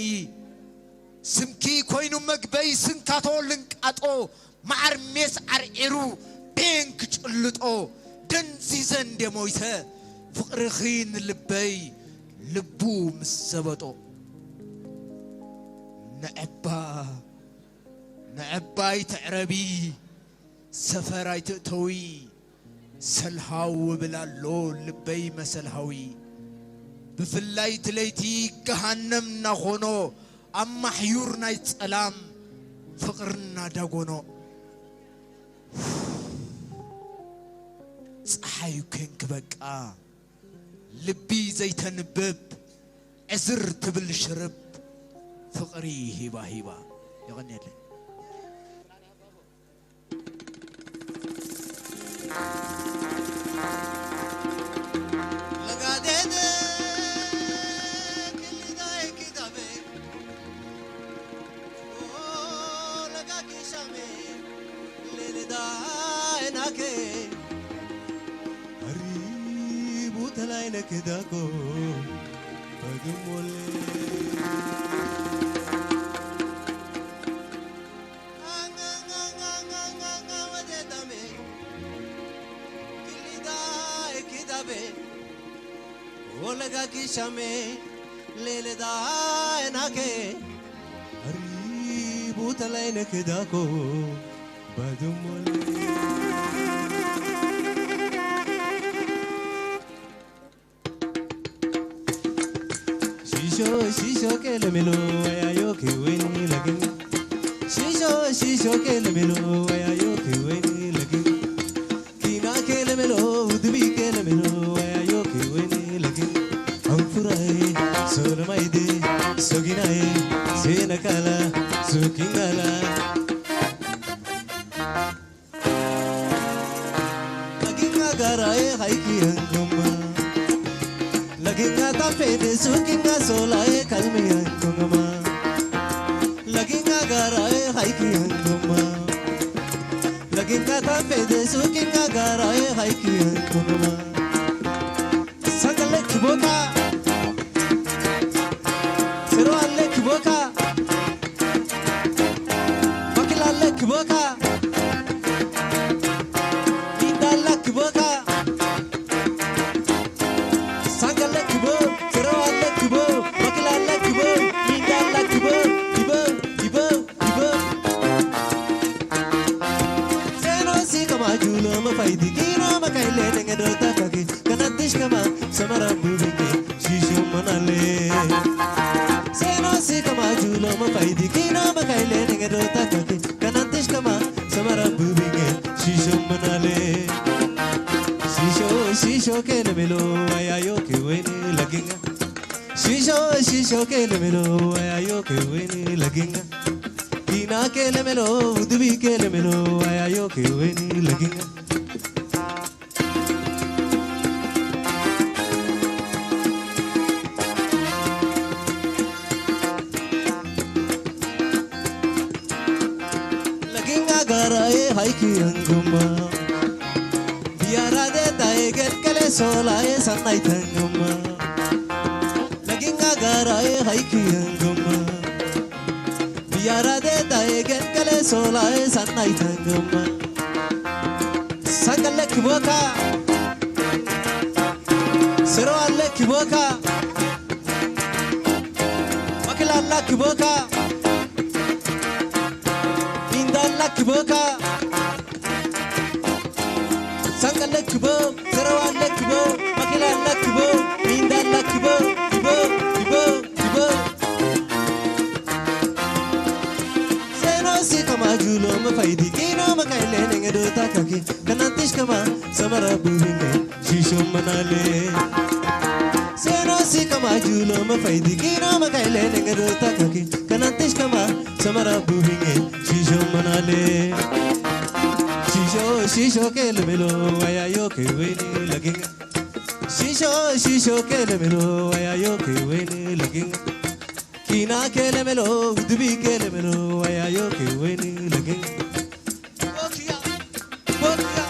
ስምኪ ኮይኑ መግበይ ስንካቶ ልንቃጦ መዓር ሜስ ዓርዒሩ ቤን ክጭልጦ ደንዚዘ እንደ ሞይተ ፍቕርኺ ንልበይ ልቡ ምስ ዘበጦ። ንዕባ ንዕባይ ትዕረቢ ሰፈር ኣይትእተዊ ሰልሃው እብል ኣሎ ልበይ መሰልሃዊ። ብፍላይ እቲ ለይቲ ገሃነም እናኾኖ ኣብ ማሕዩር ናይ ጸላም ፍቕርና ዳጎኖ። ጸሓይ ኮንክ በቃ ልቢ ዘይተንብብ ዕዝር ትብል ሽርብ ፍቕሪ ሂባ ሂባ። የቐንየለይ። Aribu talaine kedako padumolle. Olega kishame leleda enake. Aribu talaine kedako. Shisho, shisho, kelemelo, ayayo, kiweni, lagin. Shisho, shisho, kelemelo, ayayo, kiweni, lagin. Kina, kelemelo, udubi, kelemelo, ayayo, kiweni, lagin. Anfurai, solamaide, soginae, senakala, sukingala. Laginga garae haiki angoma. Laginga tapede sukinga solae kalmi angoma. Laginga garae haiki angoma. Laginga tapede sukinga garae haiki angoma. Sangale kiboka. Sero ale kiboka. Makila ale kiboka. Inda ale kiboka. Sangale kibo. Sero ale kibo. Makila ale kibo. Inda ale kibo. Kibo. Kibo. Ibo. Seno si kama julo ma faidi kino ma kaile nenge do takaki. Kanatish kama samara bubike shisho manale. Seno si kama julo ma faidi kino ma kaile nenge do takaki. Kanatish kama samara bubike shisho manale. Shisho, shisho kele melo ayayo ke weni laginga. Shisho, shisho kele melo ayayo ke weni laginga. Kina kele melo, udubi kele melo, ayayo ke weni laginga. Laginga garae haiki angoma. Biara de tae gen kele solae sanai tangoma. Laginga garae haiki angoma. Biara de tae gen kele solae sanai tangoma. Sangale kiboka. Sero ale kiboka. Makila ala kiboka. Inda ala kiboka. Sangale kibo, sero ale kibo, makila ale kibo, inda ale kibo, kibo, kibo, kibo. Seno si kama julo ma faidi kino ma kaile nenge do takaki. Kanantish kama samara bubinge shisho manale. Seno si kama julo ma faidi kino ma kaile nenge do takaki. Kanantish kama samara bubinge shisho manale. Shisho, shisho kele melo ayayo ke weni laginga. Shisho, shisho kele melo ayayo ke weni laginga. Kina kele melo, udubi kele melo ayayo ke weni laginga. Bokia, bokia.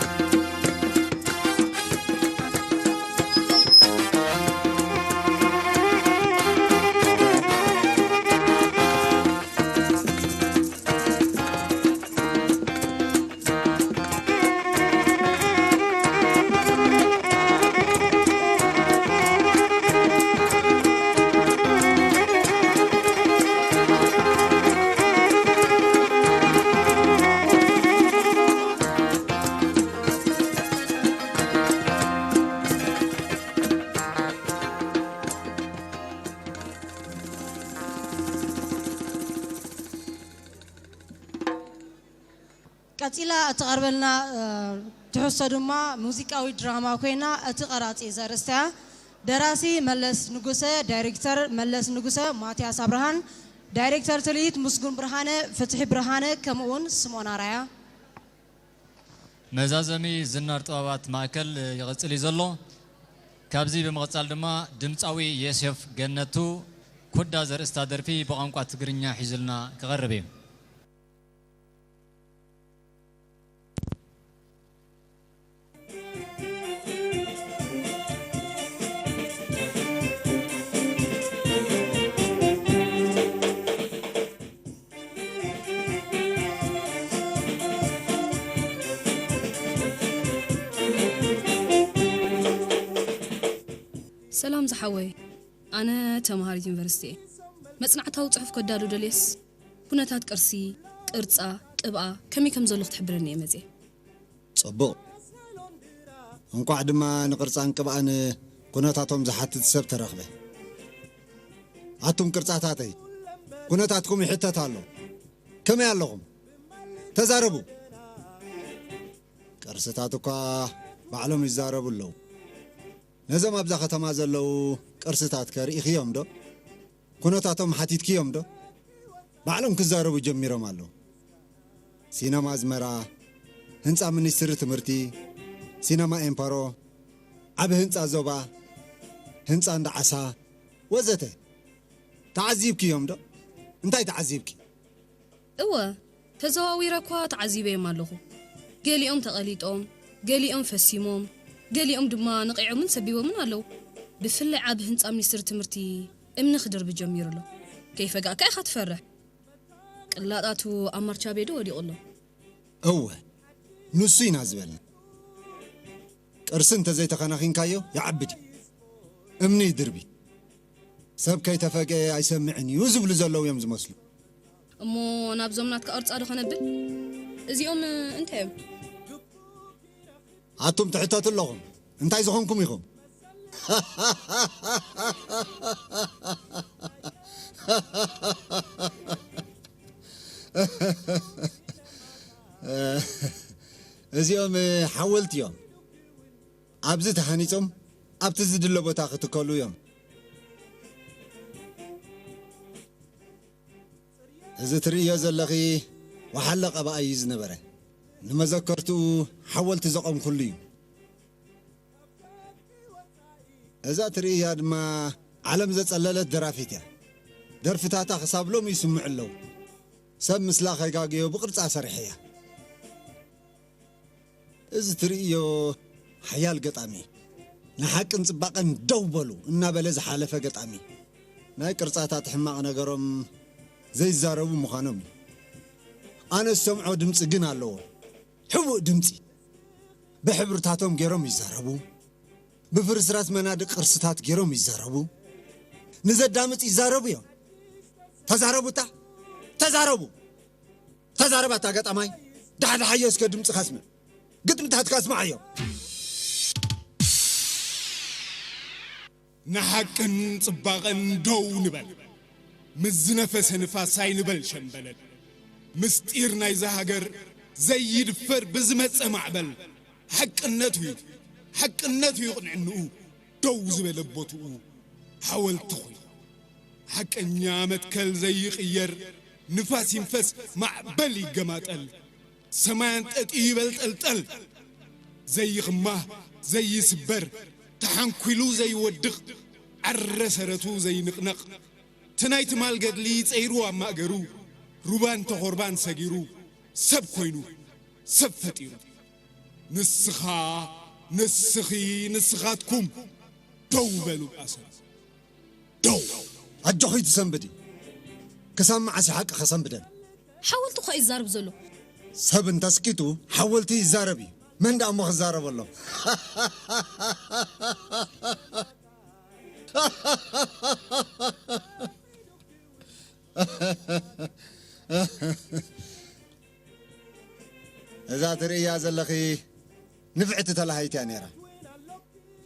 ቀጺላ እትቐርበልና፣ እ፣ ትሕዝቶ ድማ ሙዚቃዊ ድራማ ኮይና፣ እቲ ቀራጺ ዘርእስታ እያ። ደራሲ መለስ ንጉሰ፣ ዳይሬክተር መለስ ንጉሰ፣ ማትያስ ኣብርሃን፣ ዳይሬክተር ትልኢት ምስጉን ብርሃነ፣ ፍትሒ ብርሃነ፣ ከምኡውን ስሞን ኣራያ። መዛዘሚ ዝናር ጥበባት ማእከል ይቕጽል እዩ ዘሎ። ካብዚ ብምቕጻል ድማ ድምጻዊ ዮሴፍ ገነቱ ኩዳ ዘርእስታ ደርፊ ብቋንቋ ትግርኛ ሒዙልና ክቐርብ እዩ። ሰላም ዝሓወይ፣ ኣነ ተምሃሪት ዩኒቨርሲቲ እየ። መጽናዕታዊ ጽሑፍ ከዳሉ ደልየስ፣ ኩነታት ቅርሲ፣ ቅርጻ፣ ቅብኣ ከመይ ከም ዘሎ ክትሕብረኒ እየ መጽየ። ጽቡቕ። እንቋዕ ድማ ንቅርጻን ቅብኣን ኩነታቶም ዝሓትት ሰብ ተረኽበ። ኣቱም ቅርጻታተይ፣ ኩነታትኩም ይሕተት ኣሎ። ከመይ ኣለኹም? ተዛረቡ። ቅርስታት እኳ ባዕሎም ይዛረቡ ኣለዉ። ነዞም ኣብዛ ከተማ ዘለዉ ቅርስታት ከ ርኢኽዮም ዶ? ኩነታቶም ሓቲትክዮም ዶ? ባዕሎም ክዛረቡ ጀሚሮም ኣለዉ። ሲነማ ኣዝመራ፣ ህንጻ ሚኒስትሪ ትምህርቲ፣ ሲነማ ኤምፓሮ፣ ዓቢ ህንጻ ዞባ፣ ህንጻ እንዳ ዓሳ፣ ወዘተ። ተዓዚብክዮም ዶ? እንታይ ተዓዚብኪ? እወ፣ ተዘዋዊረ እኳ ተዓዚበዮም ኣለኹ። ገሊኦም ተቐሊጦም፣ ገሊኦም ፈሲሞም፣ ገሊኦም ድማ ነቒዖምን ሰቢቦምን ኣለዉ። ብፍላይ ዓቢ ህንጻ ሚኒስትሪ ትምህርቲ እምኒ ክድርቢ ጀሚሩ ኣሎ። ከይፈጋእካ ኢኻ ትፈርሕ። ቅላጣቱ ኣብ ማርቻ ቤዶ ወዲቑ ኣሎ። እወ፣ ንሱ ኢና ዝበልና። ቅርሲ እንተዘይተኸናኺንካዮ ይዓቢ ድዩ? እምኒ ይድርቢ። ሰብ ከይተፈግአ ኣይሰምዕን እዩ ዝብሉ ዘለዉ እዮም ዝመስሉ። እሞ ናብዞም ናትካ ቅርጻ ዶ ከነብል? እዚኦም እንታይ እዮም? ኣቱም ትሕተቱ ኣለኹም። እንታይ ዝኾንኩም ኢኹም? እዚኦም ሓወልቲ እዮም። ኣብዚ ተሃኒጾም ኣብቲ ዝድለ ቦታ ክትከሉ እዮም። እዚ ትርእዮ ዘለኺ ወሓለ ቀባእ እዩ ዝነበረ። ንመዘከርትኡ ሓወልቲ ዘቐምኩሉ እዩ። እዛ ትርእያ ድማ ዓለም ዘጸለለት ደራፊት እያ። ደርፍታታ ክሳብ ሎሚ ይስምዑ ኣለዉ። ሰብ ምስላ ከይጋግዮ ብቕርጻ ሰሪሐያ። እዚ ትርእዮ ሓያል ገጣሚ፣ ንሓቅን ጽባቐን ደው በሉ እናበለ ዝሓለፈ ገጣሚ። ናይ ቅርጻታት ሕማቕ ነገሮም ዘይዛረቡ ምዃኖም እዩ። ኣነ ዝሰምዖ ድምጺ ግን ኣለዎ። ሕቡእ ድምጺ። ብሕብርታቶም ገይሮም ይዛረቡ። ብፍርስራስ መናድቕ ቅርስታት ገይሮም ይዛረቡ። ንዘዳምጽ ይዛረቡ እዮም። ተዛረቡታ፣ ተዛረቡ። ተዛረባታ ገጣማይ፣ ዳሕዳሓዮ እስከ ድምጽ ከስምዕ። ግጥምታት ከስምዓዮ። ንሓቅን ጽባቐን ደው ንበል። ምስ ዝነፈሰ ንፋስ ኣይንበል ሸምበለል። ምስጢር ናይዛ ሃገር ዘይድፈር ብዝመጸ ማዕበል። ሓቅነቱ እዩ፣ ሓቅነቱ እዩ ቅንዕንኡ። ደው ዝበለ ቦትኡ ሓወልቲ ኮይኑ። ሓቀኛ መትከል ዘይቕየር፣ ንፋስ ይንፈስ ማዕበል ይገማጠል። ሰማይ ኣንጠጢ ይበልጠልጠል። ዘይኽማህ ዘይስበር፣ ተሓንኲሉ ዘይወድቕ፣ ዓረ ሰረቱ ዘይንቕነቕ። እቲ ናይ ትማል ገድሊ ጸይሩ ኣብ ማእገሩ፣ ሩባን ተኾርባን ሰጊሩ፣ ሰብ ኮይኑ፣ ሰብ ፈጢሩ። ንስኻ፣ ንስኺ፣ ንስኻትኩም ደው በሉ ኣሰብ። ደው! ኣጆኺ ትሰንብዲ። ክሳብ መዓስ ሓቂ ከሰንብደን? ሓወልቲ እኮ እዩ ዝዛረብ ዘሎ። ሰብ እንተስኪቱ ሓወልቲ ይዛረብ እዩ። መን ደኣ እሞ ክዛረብ ኣሎ? እዛ ትርእያ ዘለኺ ንፍዕቲ ተላሃይቲ እያ ነይራ።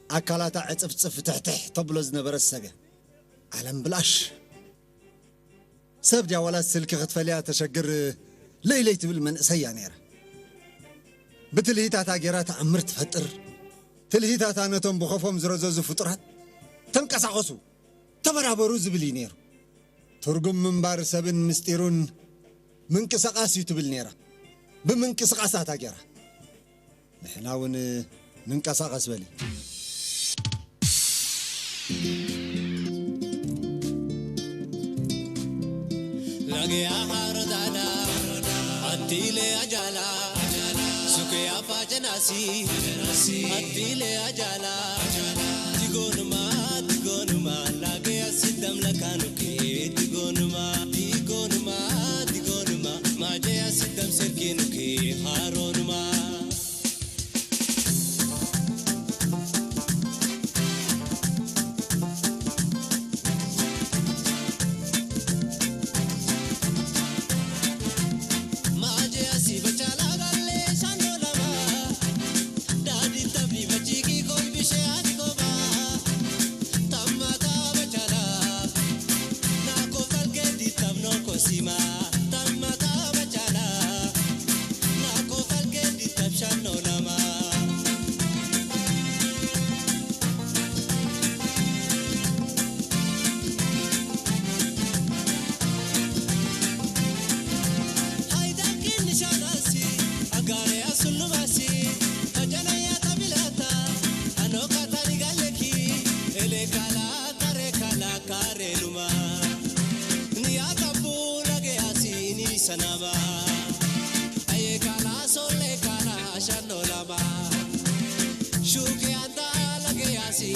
ኣካላታ ዕጽፍጽፍ ትሕትሕ ተብሎ ዝነበረት ሰብ እያ። ዓለም ብላሽ። ሰብ ድያ ዋላስ ስልኪ ክትፈልያ ተሸግር ለይለይ ትብል መንእሰይ እያ ነይራ። ብትልሂታታ ገይራ ተኣምር ትፈጥር። ትልሂታታ ነቶም ብኸፎም ዝረዘዙ ፍጡራት፣ "ተንቀሳቐሱ፣ ተበራበሩ" ዝብል እዩ ነይሩ። ትርጉም ምንባር ሰብን ምስጢሩን ምንቅስቓስ እዩ ትብል ነይራ። ብምንቅስቓስ ኣታ ጌራ። ንሕና እውን ንንቀሳቐስ በሊ። Lage ahar dada, atile ajala, suke afa jenasi, atile ajala. Digonuma, digonuma, lage asidam lakanuke. Digonuma, digonuma, digonuma, maje asidam serkinuke haronuma.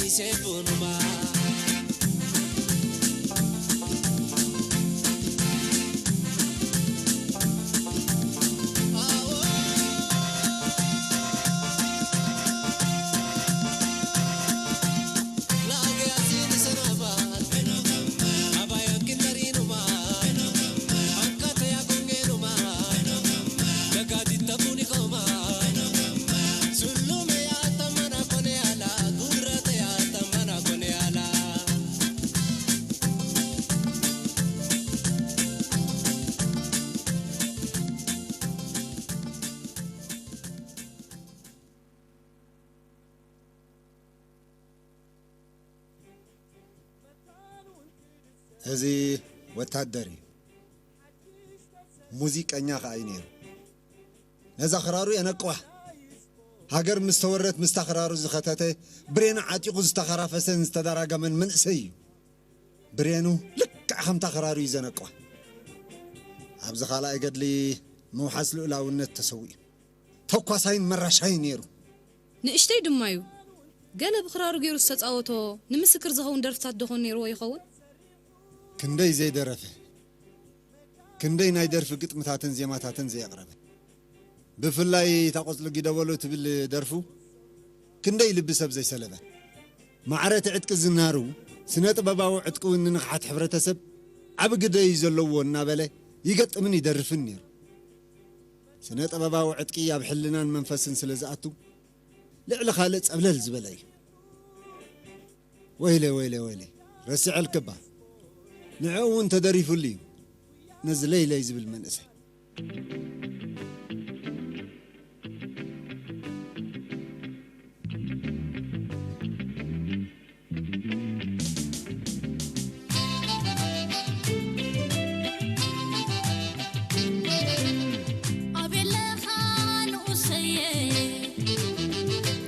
Sefunuma. እዚ ወታደር እዩ። ሙዚቀኛ ከኣ እዩ ነይሩ። ነዛ ክራሩ የነቅዋ። ሃገር ምስ ተወረት ምስታ ክራሩ ዝኸተተ፣ ብሬኑ ዓጢቑ ዝተኸራፈሰን ዝተደራገመን መንእሰይ እዩ። ብሬኑ ልክዕ ከምታ ክራሩ እዩ ዘነቅዋ። ኣብዚ ካልኣይ ገድሊ ምውሓስ ልኡላውነት ተሰዊኡ። ተኳሳይን መራሻይን ነይሩ። ንእሽተይ ድማ እዩ። ገለ ብክራሩ ገይሩ ዝተጻወቶ ንምስክር ዝኸውን ደርፍታት ዶ ኾን ነይርዎ ይኸውን? ክንደይ ዘይደረፈ፣ ክንደይ ናይ ደርፊ ግጥምታትን ዜማታትን ዘየቕረበ። ብፍላይ እታ ቆጽሊ ጊደበሎ ትብል ደርፉ ክንደይ ልቢ ሰብ ዘይሰለበ። ማዕረ እቲ ዕጥቂ ዝናሩ ስነ ጥበባዊ ዕጥቂ እውን ንንቕሓት ሕብረተሰብ ዓቢ ግደ እዩ ዘለዎ እናበለ ይገጥምን ይደርፍን ነይሩ። ስነ ጥበባዊ ዕጥቂ ኣብ ሕልናን መንፈስን ስለ ዝኣቱ ልዕሊ ካልእ ጸብለል ዝበለ እዩ። ወይለ ወይለ ወይለ ረስዐልክባ ንዕኡ እውን ተደሪፉሉ እዩ። ነዚ ለይለይ ዝብል መንእሰይ ኣቤለኻ ንኡሰየ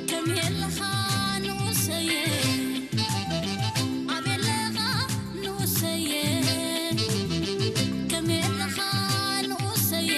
ከመየለኻ ንኡሰየ ኣቤለኻ ንኡሰየ ከመየለኻ ንኡሰየ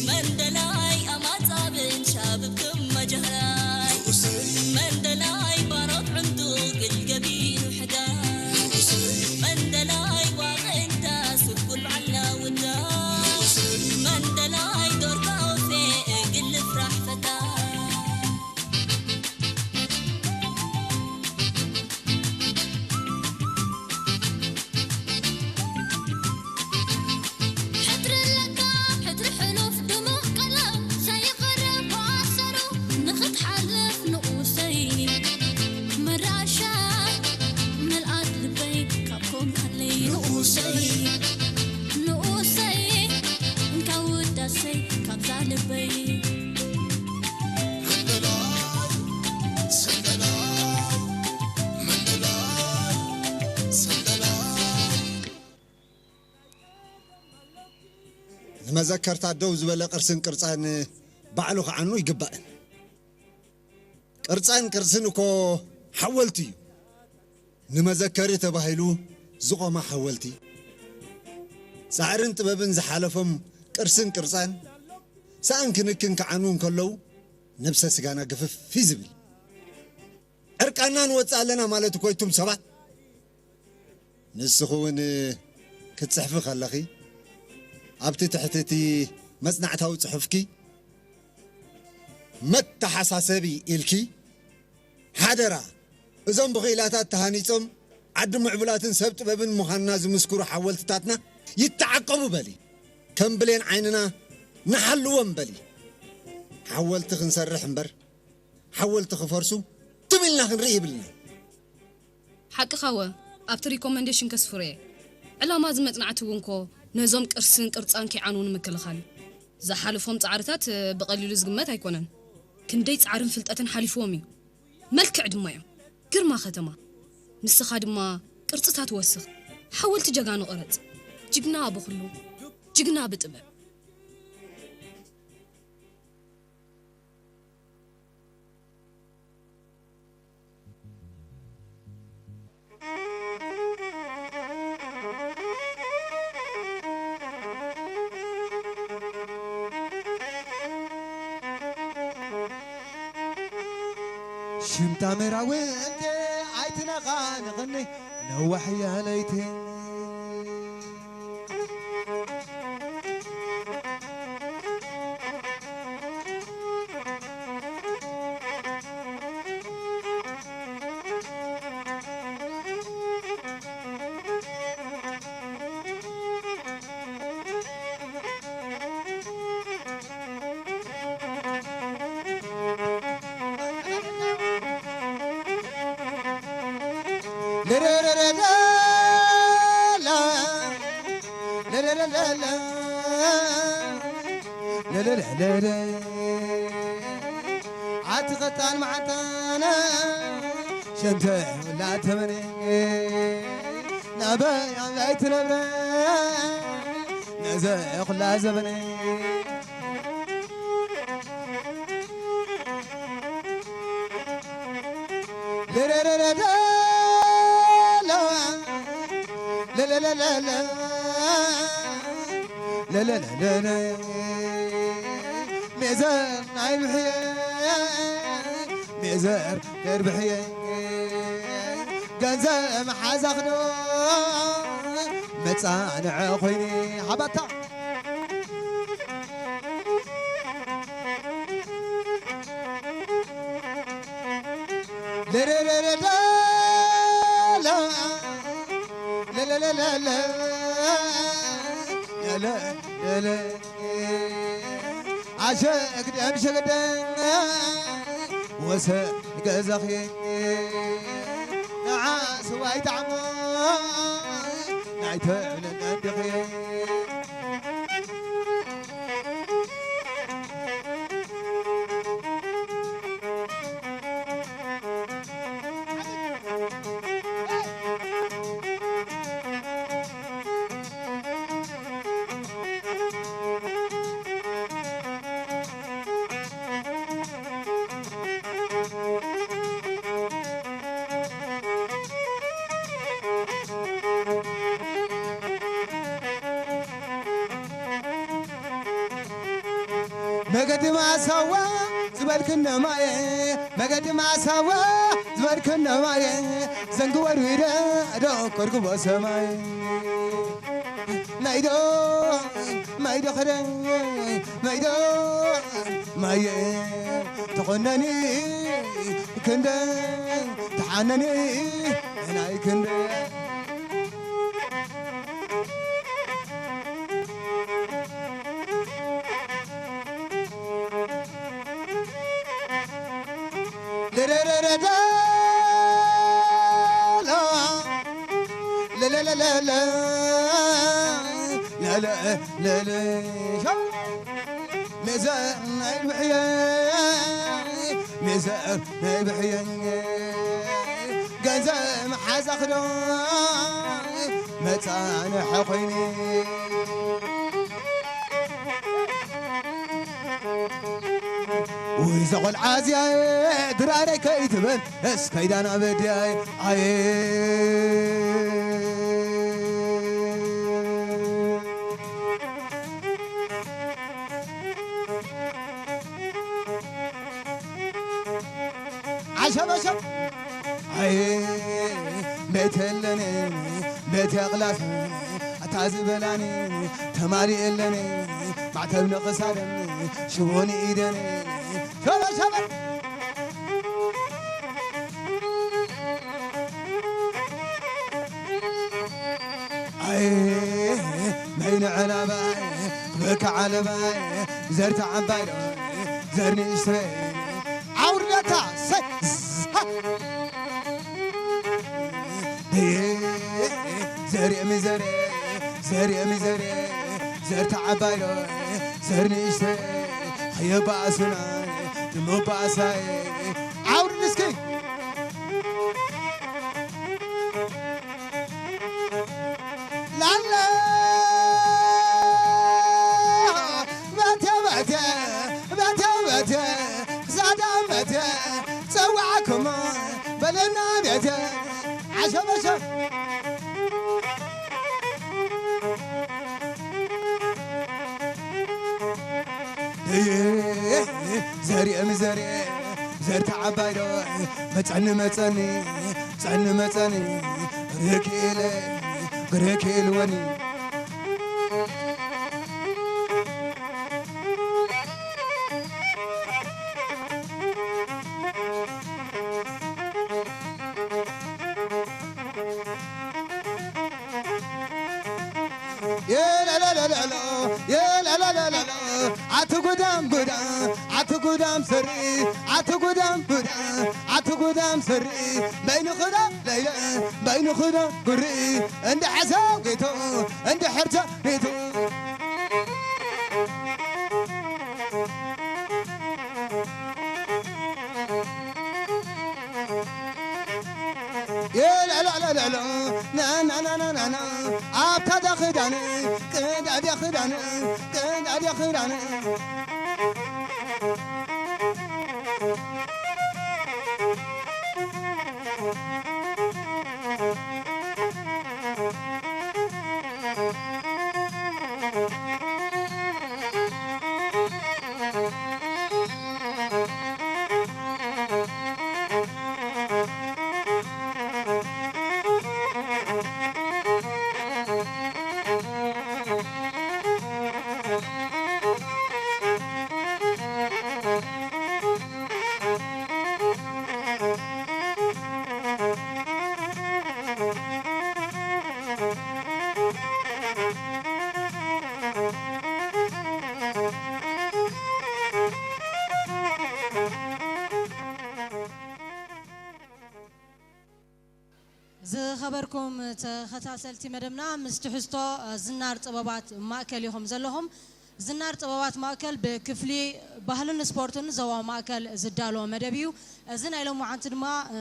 መንደላይ ኣማጻብን ሻብብክም መጀህራይ መንደላይ ባሮት ዕንዱ ግልገቢኑ ሕጋይ መንደላይ ዋቐ እንዳ ስኩል በዓልና ውዳይ መንደላይ ዶርካ ኦፌ እግል ፍራሕ ፈታ ሕድሪ ኣለካ ሕድሪ ሕሉፍ ድሙቕ ቀለም ዘይቕረብ ኣሰሩ ንኽትሓልፍ ንኡሰይ መራሻ መልኣት ልበይ ካብ ኮንካለይ ንኡሰይ ንኡሰይ እንካ ውዳሰይ ካብዛ ልበይ ንመዘከርታ ደው ዝበለ ቅርስን ቅርጻን ባዕሉ ክዓኑ ይግባእን። ቅርጻን ቅርስን እኮ ሓወልቲ እዩ። ንመዘከሪ ተባሂሉ ዝቖማ ሓወልቲ፣ ጻዕርን ጥበብን ዝሓለፎም ቅርስን ቅርጻን፣ ሰኣን ክንክን ክዓኑ እንከለዉ፣ ነብሰ ስጋና ግፍፍ እዩ ዝብል። ዕርቃና ንወጽእ ኣለና ማለት እኮ እቱም ሰባት። ንስኺ እውን ክትጽሕፊ ከለኺ፣ ኣብቲ ትሕቲ እቲ መጽናዕታዊ ጽሑፍኪ፣ መተሓሳሰቢ ኢልኪ፣ ሓደራ፣ እዞም ብኽኢላታት ተሃኒጾም ዓዲ ምዕቡላትን ሰብ ጥበብን ምዃንና ዝምስክሩ ሓወልትታትና ይተዓቀቡ በሊ። ከም ብሌን ዓይንና ንሓልዎም በሊ። ሓወልቲ ክንሰርሕ እምበር፣ ሓወልቲ ክፈርሱ ትም ኢልና ክንርኢ ይብልና። ሓቅኻወ ኣብቲ ሪኮመንዴሽን ከስፍሮ እየ። ዕላማ እዚ መጽናዕቲ እውን ኮ ነዞም ቅርስን ቅርጻን ከይዓንዉ ንምክልኻል እዩ። ዝሓለፎም ጻዕርታት ብቐሊሉ ዝግመት ኣይኮነን። ክንደይ ጻዕርን ፍልጠትን ሓሊፍዎም እዩ። መልክዕ ድማ እዮም። ግርማ ከተማ፣ ንስኻ ድማ ቅርጽታት ወስኽ። ሓወልቲ ጀጋኑ ቅረጽ። ጅግና ብኹሉ፣ ጅግና ብጥበብ። ሽምታ ምራዊ እንተ ኣይትነቓንቕኒ ነዋሕያ ለይቲ ኣቲ ኸታን መዓንታና ሸምተ ላተመነ ናበይ ኣምላይ ትነብረ ነዘ ኹላ ዘበነ ለረረረረ ለለለለለ ለለለለለ ሜዘር ናይ ምሕየ ሜዘር ደርብሕየ ገንዘብ መሓዛኽዶ መጻንዐ ኮይኒ ሓባታ ለለለለለ ለለለለለ ለለለለ ኣሸግደም ሸግደም ወሰን ገዛኽየ ንዓስ ዋይ ጣዕሞ ናይ ተብለና እንድኽየ መገዲ ማሳዋ ዝበልክነ ማየ፣ መገዲ ማሳዋ ዝበልክነ ማየ፣ ዘንጊ ወርዊረ ዶ ኮርኩቦ ሰማይ። ማይዶ፣ ማይዶ ኸደ፣ ማይዶ፣ ማየ፣ ተኾነኒ ክንደ፣ ተሓነኒ ናይ ክንደ። ለለለለለ፣ ለለለለለ፣ ለለለለ። ሜዘር ናይ ብሕየ፣ ሜዘር ናይ ብሕየ፣ ገንዘብ መሓዛኽዶ መጻንሒ ኾይኑ። ውይ ዘቖልዓ እዚኣ ድራረይ ከይትብል እስከይዳና በዲያይ ኣየ። ዓሸበሸብ ኣየ። ቤት የለኒ ቤት የቕላፍ ኣታ ዝበላኒ ተማሪ የለኒ ማዕተብ ንኽሳደም ሽቦኒ ኢደኒ ሸበሸበ ኣይ መይነ ዕላባይ ክበካ ዓለባይ ዘርታ ዓባይ ዶ ዘር ንእሽተይ ዓውርደታ ሰ ዘርኤ ሚዘርኤ ዘርኤ ሚዘርኤ ዘርታ ዓባይ ዶ ዘር ንእሽተይ ኸየባእሱና ድመባእሳይ ዓውርድ እስኪ ላለ በቴ በቴ በቴ በቴ ክሳዳ በቴ ጸዋዕኩም በለና ቤቴ ዓሸበሸ ዘርኤ ምዘርኤ ዘርታ ዓባይ ዶ መጸኒ መጸኒ ጸኒ መጸኒ ርክኢለ ግርክኢልወኒ የለለለለሎ የለለለለሎ ኣቲ ጉዳም ጉዳም ኣቲ ጉዳም ስሪ ኣቲ ጉዳም ጉዳም ኣቲ ጉዳም ስሪ በይንኽዳ ለይለ በይንኽዳ ጉሪ እንደ ሓሳብ ጌቶ እንደ ሕርታ ጌቶ የለለለለሎ ናናናናናና ኣብታ ዳኽዳን ቅዳድ ያኽዳን ቅዳድ ያኽዳን ዝኸበርኩም ተኸታተልቲ መደብና፣ ምስ ትሕዝቶ ዝናር ጥበባት ማእከል ኢኹም ዘለኹም። ዝናር ጥበባት ማእከል ብክፍሊ ባህልን ስፖርትን ዞባ ማእከል ዝዳሎ መደብ እዩ። እዚ ናይ ሎማዓንቲ ድማ፣ እ፣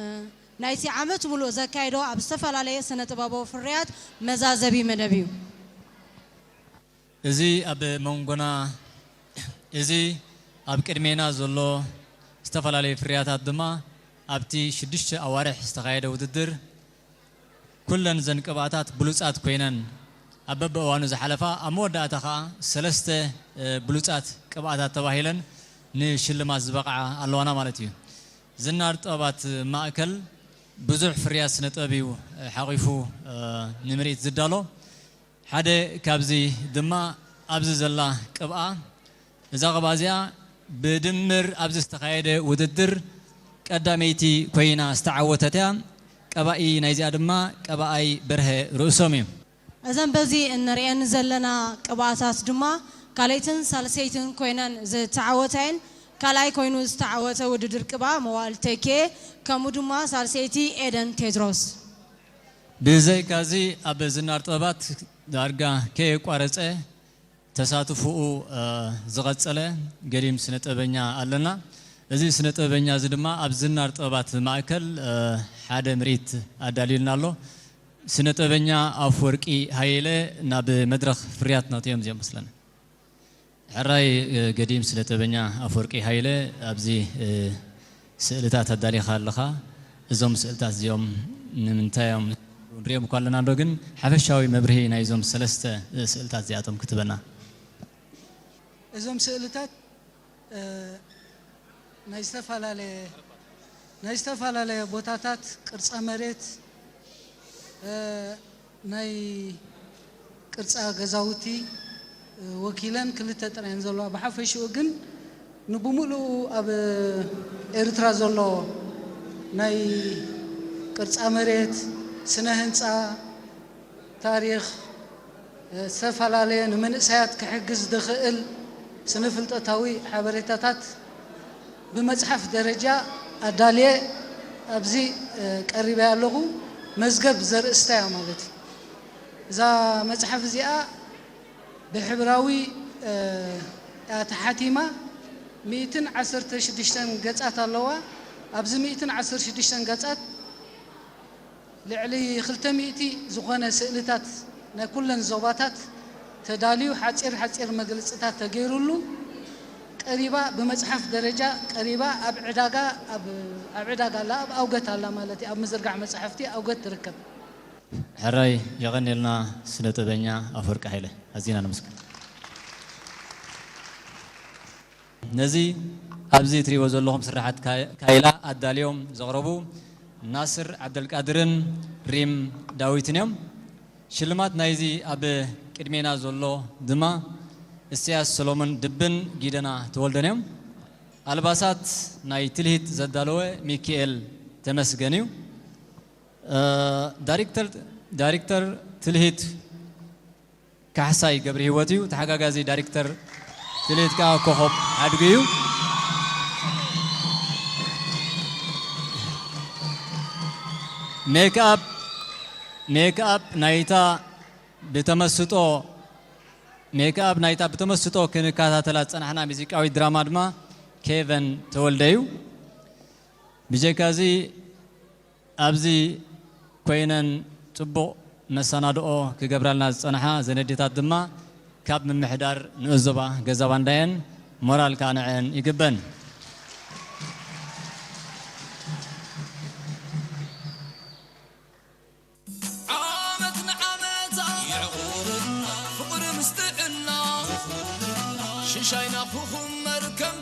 ናይቲ ዓመት ሙሉእ ዘካየዶ ኣብ ዝተፈላለየ ስነ ጥበባዊ ፍርያት መዛዘቢ መደብ እዩ። እዚ ኣብ መንጎና፣ እዚ ኣብ ቅድሜና ዘሎ ዝተፈላለዩ ፍርያታት ድማ ኣብቲ ሽዱሽተ ኣዋርሕ ዝተኻየደ ውድድር ኩለን እዘን ቅብኣታት ብሉጻት ኮይነን ኣብ በብእዋኑ ዝሓለፋ፣ ኣብ መወዳእታ ኸኣ ሰለስተ ብሉጻት ቅብኣታት ተባሂለን ንሽልማት ዝበቕዓ ኣለዋና ማለት እዩ። ዝናር ጥበባት ማእከል ብዙሕ ፍርያት ስነ ጥበብ እዩ ሓቒፉ ንምርኢት ዝዳሎ። ሓደ ካብዚ ድማ ኣብዚ ዘላ ቅብኣ። እዛ ቅብኣ እዚኣ ብድምር ኣብዚ ዝተኻየደ ውድድር ቀዳመይቲ ኮይና ዝተዓወተት እያ። ቀባኢ ናይዚኣ ድማ ቀባኣይ በርሀ ርእሶም እዩ። እዘን በዚ እንርእየን ዘለና ቅብኣታት ድማ ካልኣይትን ሳልሰይትን ኮይነን ዝተዓወታ እየን። ካልኣይ ኮይኑ ዝተዓወተ ውድድር ቅብኣ መዋእል ተኬ፣ ከምኡ ድማ ሳልሰይቲ ኤደን ቴድሮስ። ብዘይካዚ ኣብ ዝናር ጥበባት ዳርጋ ከየቋረጸ ተሳትፎኡ ዝቐጸለ ገዲም ስነ ጥበበኛ ኣለና። እዚ ስነ ጥበበኛ እዚ ድማ ኣብ ዝናር ጥበባት ማእከል ሓደ ምርኢት ኣዳልዩልና ኣሎ። ስነ ጥበበኛ ኣፍወርቂ ሃይለ ናብ መድረኽ ፍርያት ናቱ እዮም እዚኦም መስለኒ። ሕራይ ገዲም ስነ ጥበበኛ ኣፍወርቂ ሃይለ፣ ኣብዚ ስእልታት ኣዳሊኻ ኣለኻ። እዞም ስእልታት እዚኦም ንምንታይ እዮም ንሪኦም እኳ ኣለና ኣሎ፣ ግን ሓፈሻዊ መብርሂ ናይዞም ሰለስተ ስእልታት እዚኣቶም ክትበና። እዞም ስእልታት ናይ ዝተፈላለየ ናይ ዝተፈላለየ ቦታታት ቅርፃ መሬት ናይ ቅርፃ ገዛውቲ ወኪለን ክልተ ጥራየን ዘለዋ። ብሓፈሽኡ ግን ንብምሉኡ ኣብ ኤርትራ ዘሎ ናይ ቅርፃ መሬት፣ ስነ ህንፃ፣ ታሪኽ፣ ዝተፈላለየ ንመንእሰያት ክሕግዝ ዝኽእል ስነ-ፍልጠታዊ ሓበሬታታት ብመጽሓፍ ደረጃ ኣዳልየ ኣብዚ ቀሪበያ ኣለኹ። መዝገብ ዘርእስታ እያ ማለት እዩ። እዛ መጽሓፍ እዚኣ ብሕብራዊ እያ ተሓቲማ። ሚእትን ዓሰርተ ሽዱሽተን ገጻት ኣለዋ። ኣብዚ ሚእትን ዓሰርተ ሽዱሽተን ገጻት ልዕሊ ክልተ ሚእቲ ዝኾነ ስእልታት ናይ ኩለን ዞባታት ተዳልዩ ሓጺር ሓጺር መግለጺታት ተገይሩሉ ቀሪባ ብመጽሓፍ ደረጃ ቀሪባ ኣብ ዕዳጋ ኣብ ኣብ ዕዳጋ ኣላ ኣብ ኣውገት ኣላ ማለት እዩ ኣብ ምዝርጋሕ መጻሕፍቲ ኣውገት ትርከብ። ሕራይ የቐንየልና ስነ ጥበበኛ ኣፈወርቂ ሃይለ ኣዚና ነመስግን። ነዚ ኣብዚ እትሪእዎ ዘለኹም ስርሓት ካይላ ኣዳልዮም ዘቕረቡ ናስር ዓብደልቃድርን ሪም ዳዊትን እዮም። ሽልማት ናይዚ ኣብ ቅድሜና ዘሎ ድማ እስያስ ሰሎሞን ድብን ጊደና ተወልደን እዮም። ኣልባሳት ናይ ትልሂት ዘዳለወ ሚኪኤል ተመስገን እዩ። ዳይሬክተር ትልሂት ካሕሳይ ገብረሂወት እዩ። ተሓጋጋዚ ዳይሬክተር ትልሂት ከኣ ኮኾብ ሓድጉ እዩ። ሜክኣፕ ሜክኣፕ ናይታ ብተመስጦ ሜክኣፕ ናይታ ብተመስጦ ክንከታተላ ዝጸናሕና ሙዚቃዊት ድራማ ድማ ኬቨን ተወልደ እዩ። ብጀካዚ ኣብዚ ኮይነን ጽቡቕ መሰናድኦ ክገብራልና ዝጸንሓ ዘነዴታት ድማ ካብ ምምሕዳር ንኡስ ዞባ ገዛ ባንዳ እየን። ሞራል ከኣ ንዐን ይግበን። ዓመት ንዓመት የዕቑርና ፍቕሪ ምስ ጥዕና ሽሻይና ክኹመር ከም